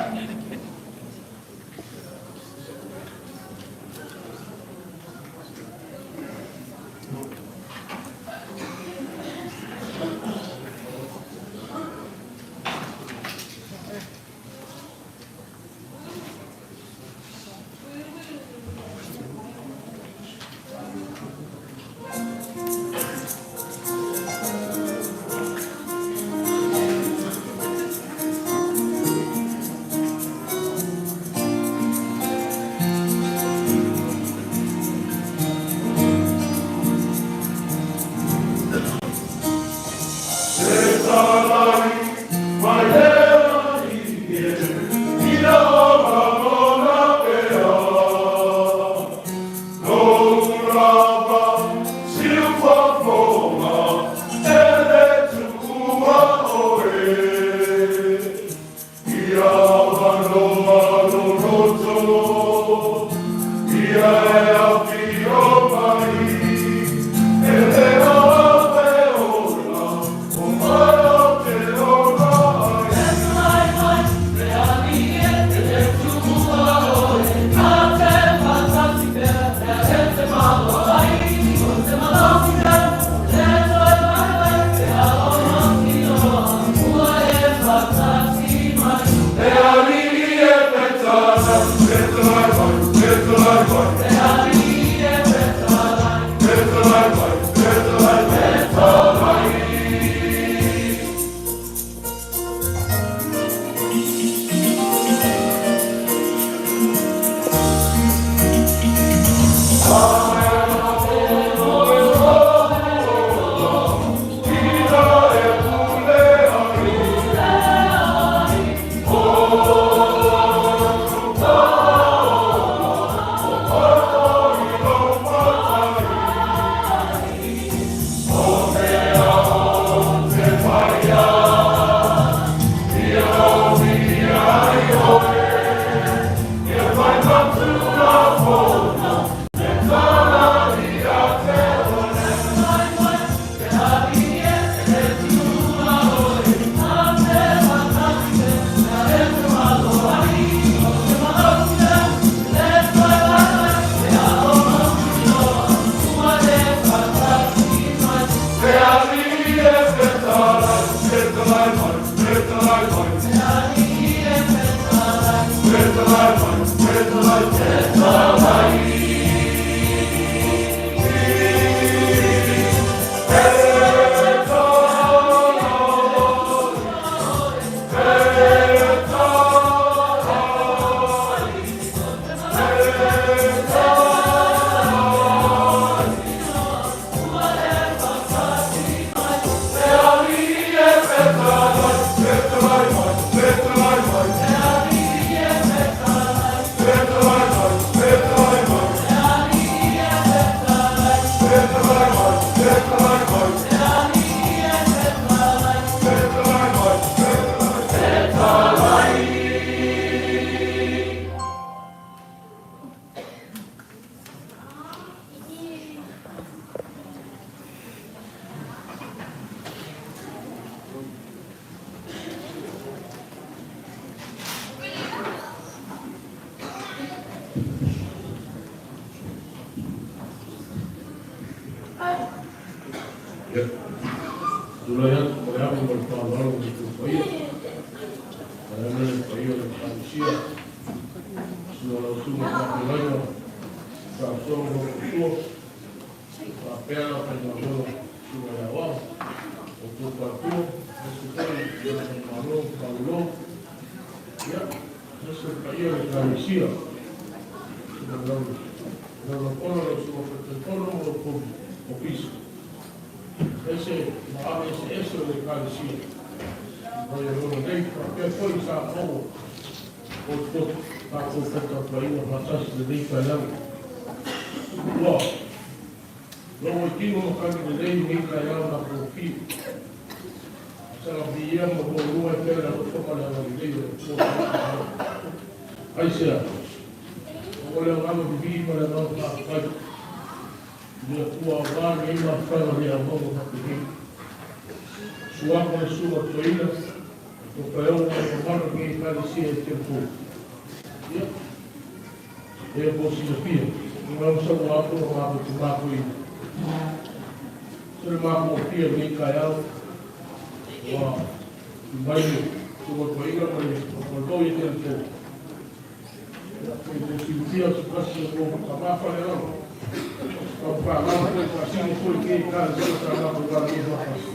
Ia, tulai atu ma le ava ma le faaaloalo i le tou paia, vaeane le paia o le Ekalesia, susu o lau Susuga i le Faafeagaiga, Faasoa ma lou faletua, faapea le aufaigaluega, Susuga i le Aoao, outou faletua, aemaise foi le Faigamalo ma Faalolo, ia, aemaise le paia o le Ekalesia, susuga i lau Laulau-fono lau Susuga Faitaitaifono ma lo outou Ofisa, aemaise maave eseese o le Ekalesia i Vaialolo nei, faapea foi i Samoa ua potopoto tatou faitapuaiga faatasi i lenei taeao. Ua logo i tino matagi lelei lenei taeao na tofia. Saga viia ma muamua e pea le alofa ma le agalelei o le Atua i lenei taeao. Aisea? Ua le agaga vivii ma le agaga faafetai i le Atua aua lenei mafutaga le auauna faapenei. Suafa le Susuga Toeaina, Tofaeogo ma le mamalu o lenei Ekalesia i Temple. Ia, e mo silafia, ua lau sau atu o matou te matou i se le matou ofia i lenei taeao, ua mai le Susuga Toeaina ma le Tofaeogo i Temple. Ia, e mo silafia se tasi o mo tama falealalo. Tau whānau foi, whasino foi ke ekalesia sa matou galulue faatasi.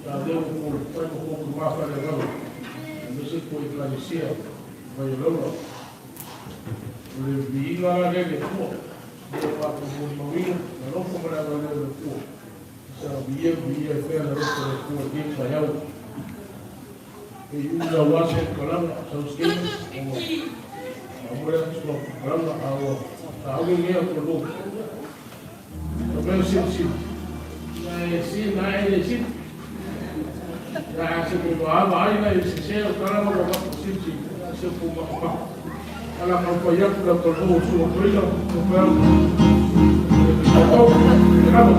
Ia lea ua ko whai ma ko tama falealalo. Aemaise ko ekalesia Vaialolo. O le viiga la lea i le Atua, lea ua matou molimauina, le alofa ma le agalelei o le Atua. Sa viia viia e pea le alofa o le Atua i lenei taeao. E iu i lau asa i kalana, sau statement, ua faamole atu lau kalana, a ua taulu nei au tolu. Ka mea silisili, na e si, na e le sili. Na a se mo maava ai na e sese o kalana ua mako silisili, na se mo mako mako. Ala kau pai atu lau tolu o sua toila, o pea o tau, e rama.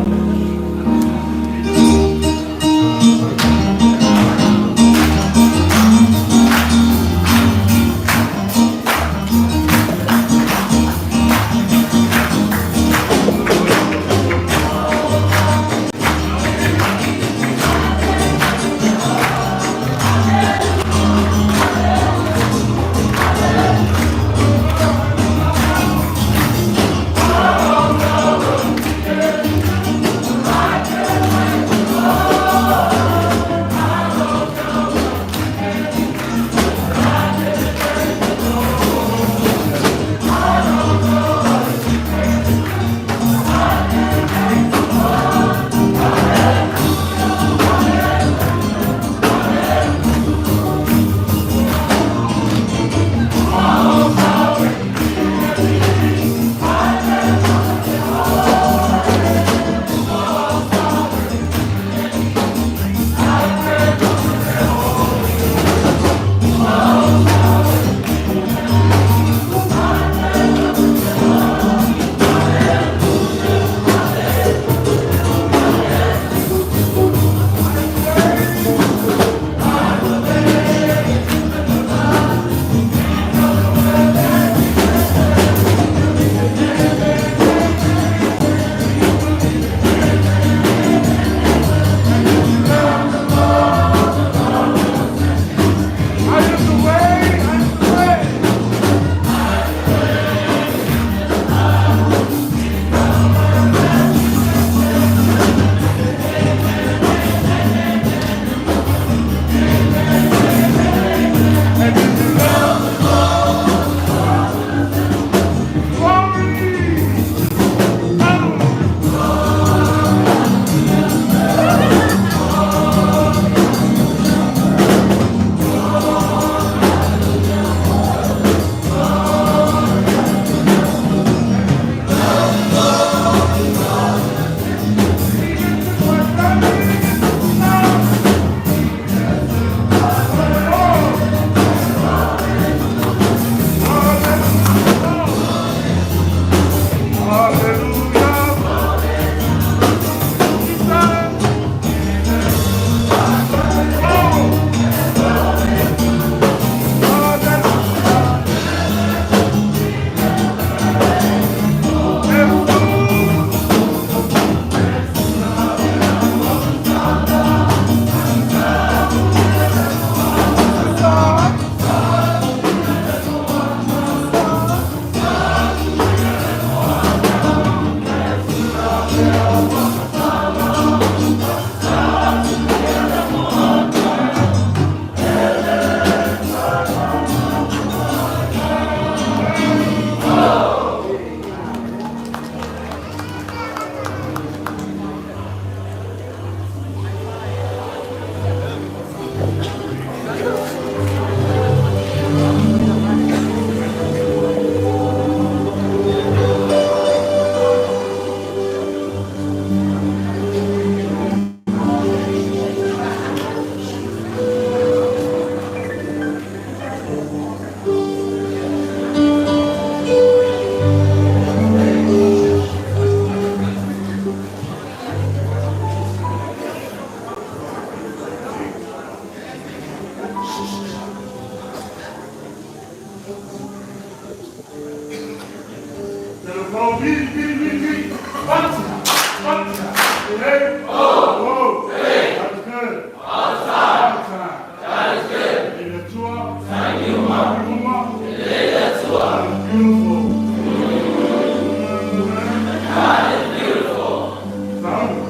Eight. Whoa. God is good. All the time. All the time. God is good. God is beautiful. God is beautiful. Sound.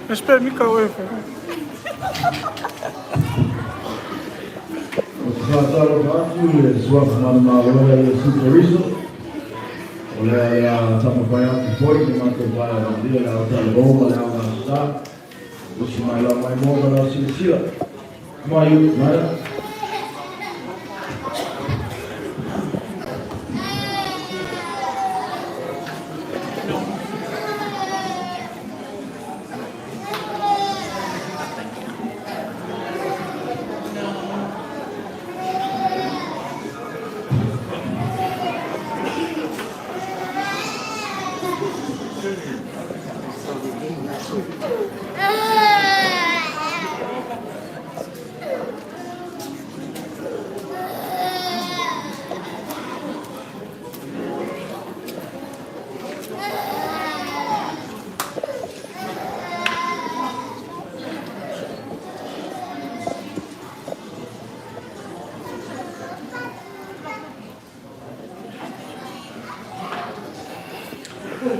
Espe mika oe fe.
O te whātalo atu le suafa manumalo e Iesu Keriso. O lea le a tamawhai atu foi le mātou pae a vandia le ao tale ma le ao ngā Usi mai lau mai mō ma lau sila sila. Mai, mai.
Hallelujah.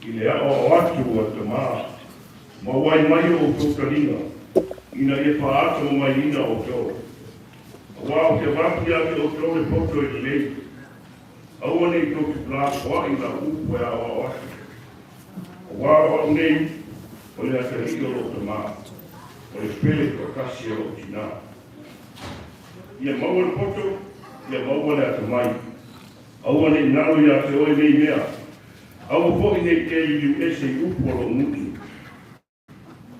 I le aoao atu a tamā, ma uai mai o outou taliga, ina ia faatamamaiina outou. Auā ou te avatu iā te outou le poto e lelei, aua nei tou te felafoai i lau upu e aoao atu. Auā o au nei, o le atalii o lou tamā, o le pele toatasi a lou tinā. Ia maua le poto, ia maua le atamai. Aua ne i galo iā te oe nei mea. Aua foi ne i te liliu ese i upu a lou gutu.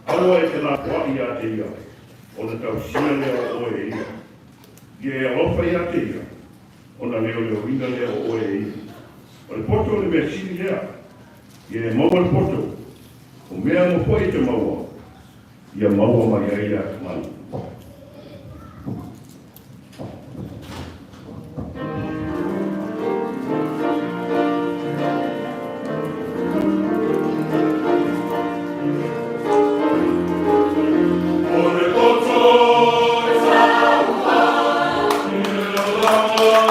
Aua e felafoai iā te ia, ona tausia lea o oe e ia. Ia e alofa iā te ia, ona leoleoina lea o oe e ia. O le poto o le mea sili lea. Ia e maua le poto, o mea uma foi e te maua, ia maua mai ai le atamai.
O le poto e i le lalolagi.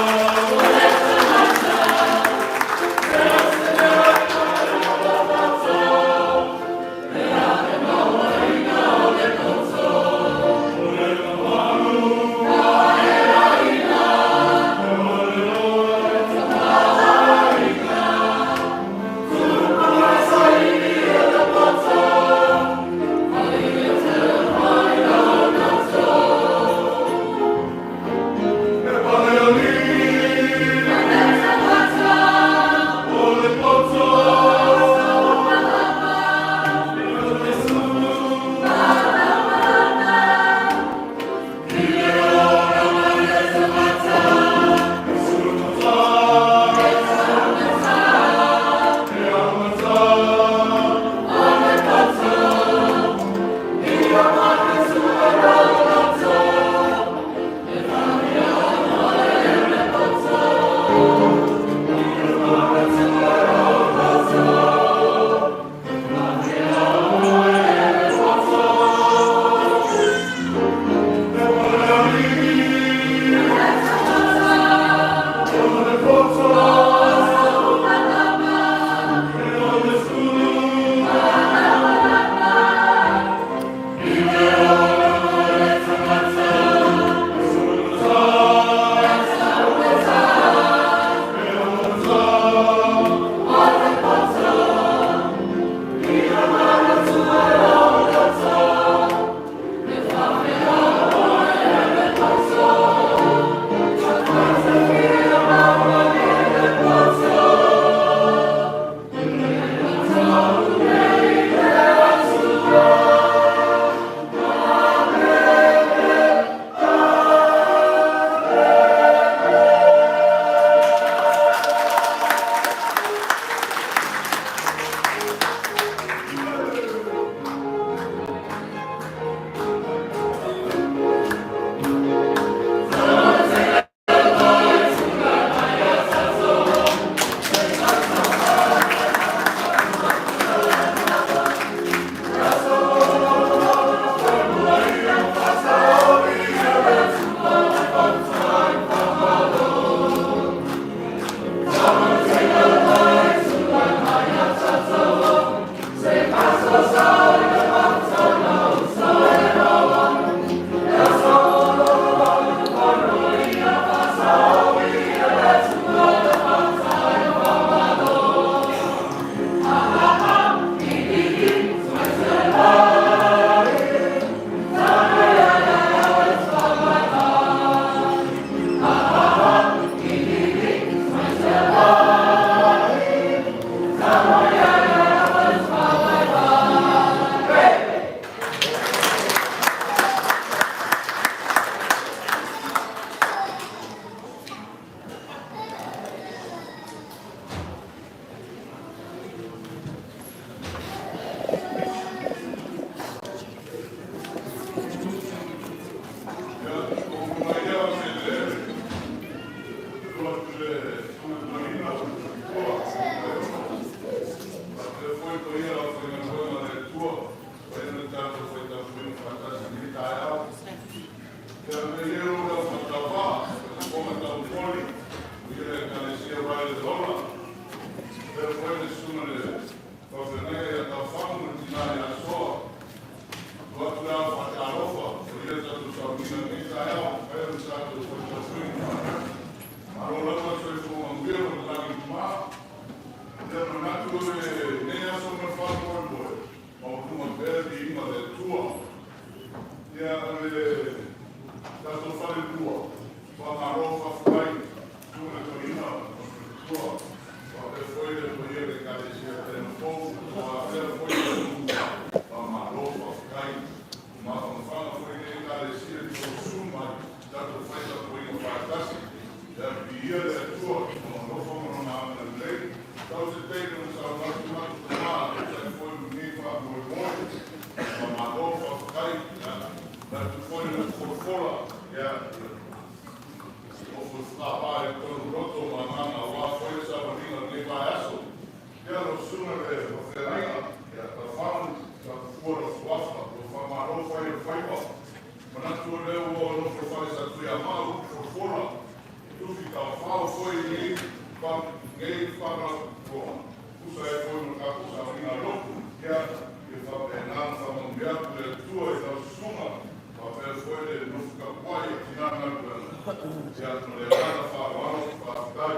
Fetalai, ia, manatu foi le folafola, ia, nofo i fogapaa i totonu loto ma agaga aua foi le savaliga o lenei vaiaso. Ia, lau susuga i le Faafeagaiga, ia, Taufano, Tafua lou suafa, ua faamalo fai o le faiva. Manatu o lea ua nofo i fale sa Tuiama upu folafola, tufi taofao foi nei ua tusa ai foi ma le tatou savaliga a lotu. Ia, ia faapena ona faamanuia atu le Atua i lau susuga, faapea foi le nofo tapuai a tina galuega. Ia, ma le agaga faaaloalo, faafetai.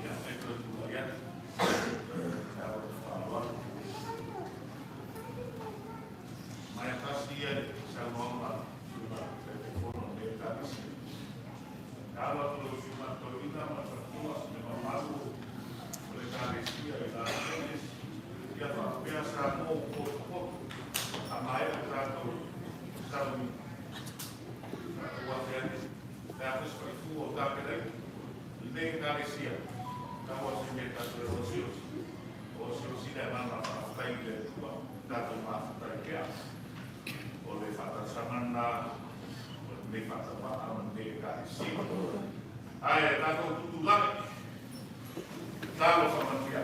Ia, e toe tulai atu e ala i le faaaloalo. Maea tasi ia i le saunoaga a le Afioga i le Taitaifono o lenei Ekalesia. E alo atu i lau Susuga Toeaina ma le faletua, le mamalu o le Ekalesia i Las Vegas, ia faapea Samoa ua potopoto a maea le tatou sauniga. Tatou afe ane le a foi se faifua o tapenaina lenei Ekalesia, tau lava o se mea tatou e osiosi, osiosi le agaga faafetai i le Atua, tatou mafuta ai pea. O le faatalosaga lena o lenei faatauvaga ma lenei Ekalesia. Ae tatou tutulai, talofa manuia.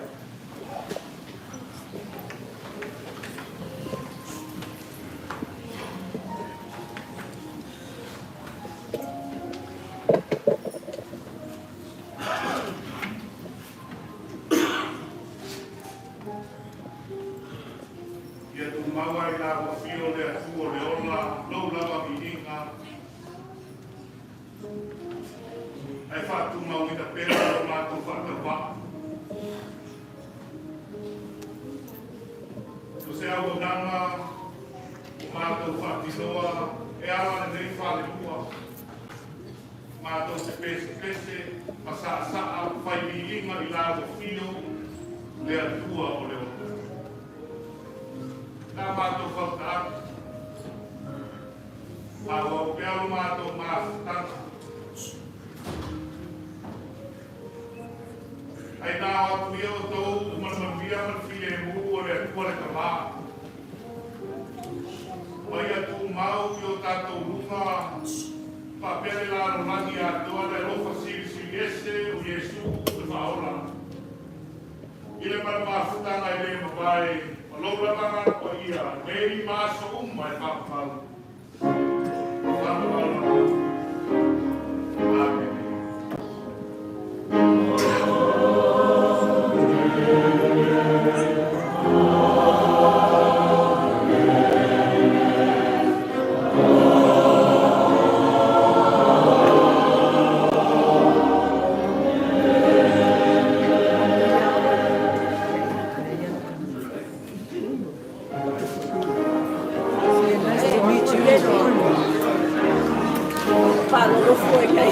Ia tumau ai la ua fio le Atua o le ola, lou lava viiga, ae faatumauina pea lo matou faatauvaa. O se auaunaga ua matou faatinoa e ala lenei falelua, matou te pesepese ma saasaa fai viiga i la ua fio le Atua o le ola. La matou fauta atu, faaauau pea lo matou mafutaga. Ai na o atu ia outou ma le manuia ma le filemu o le Atua le Tama. Ma ia tumau i o tatou luga faapea le lalolagi atoa le alofa silisili ese o Iesu le Faaola. I le ma le mafutaga e le mavae, ma lou lava agaga paia, nei ma aso uma e faamamau. Faamamau. Amene.
Nice to meet you. Faalolofo e kai.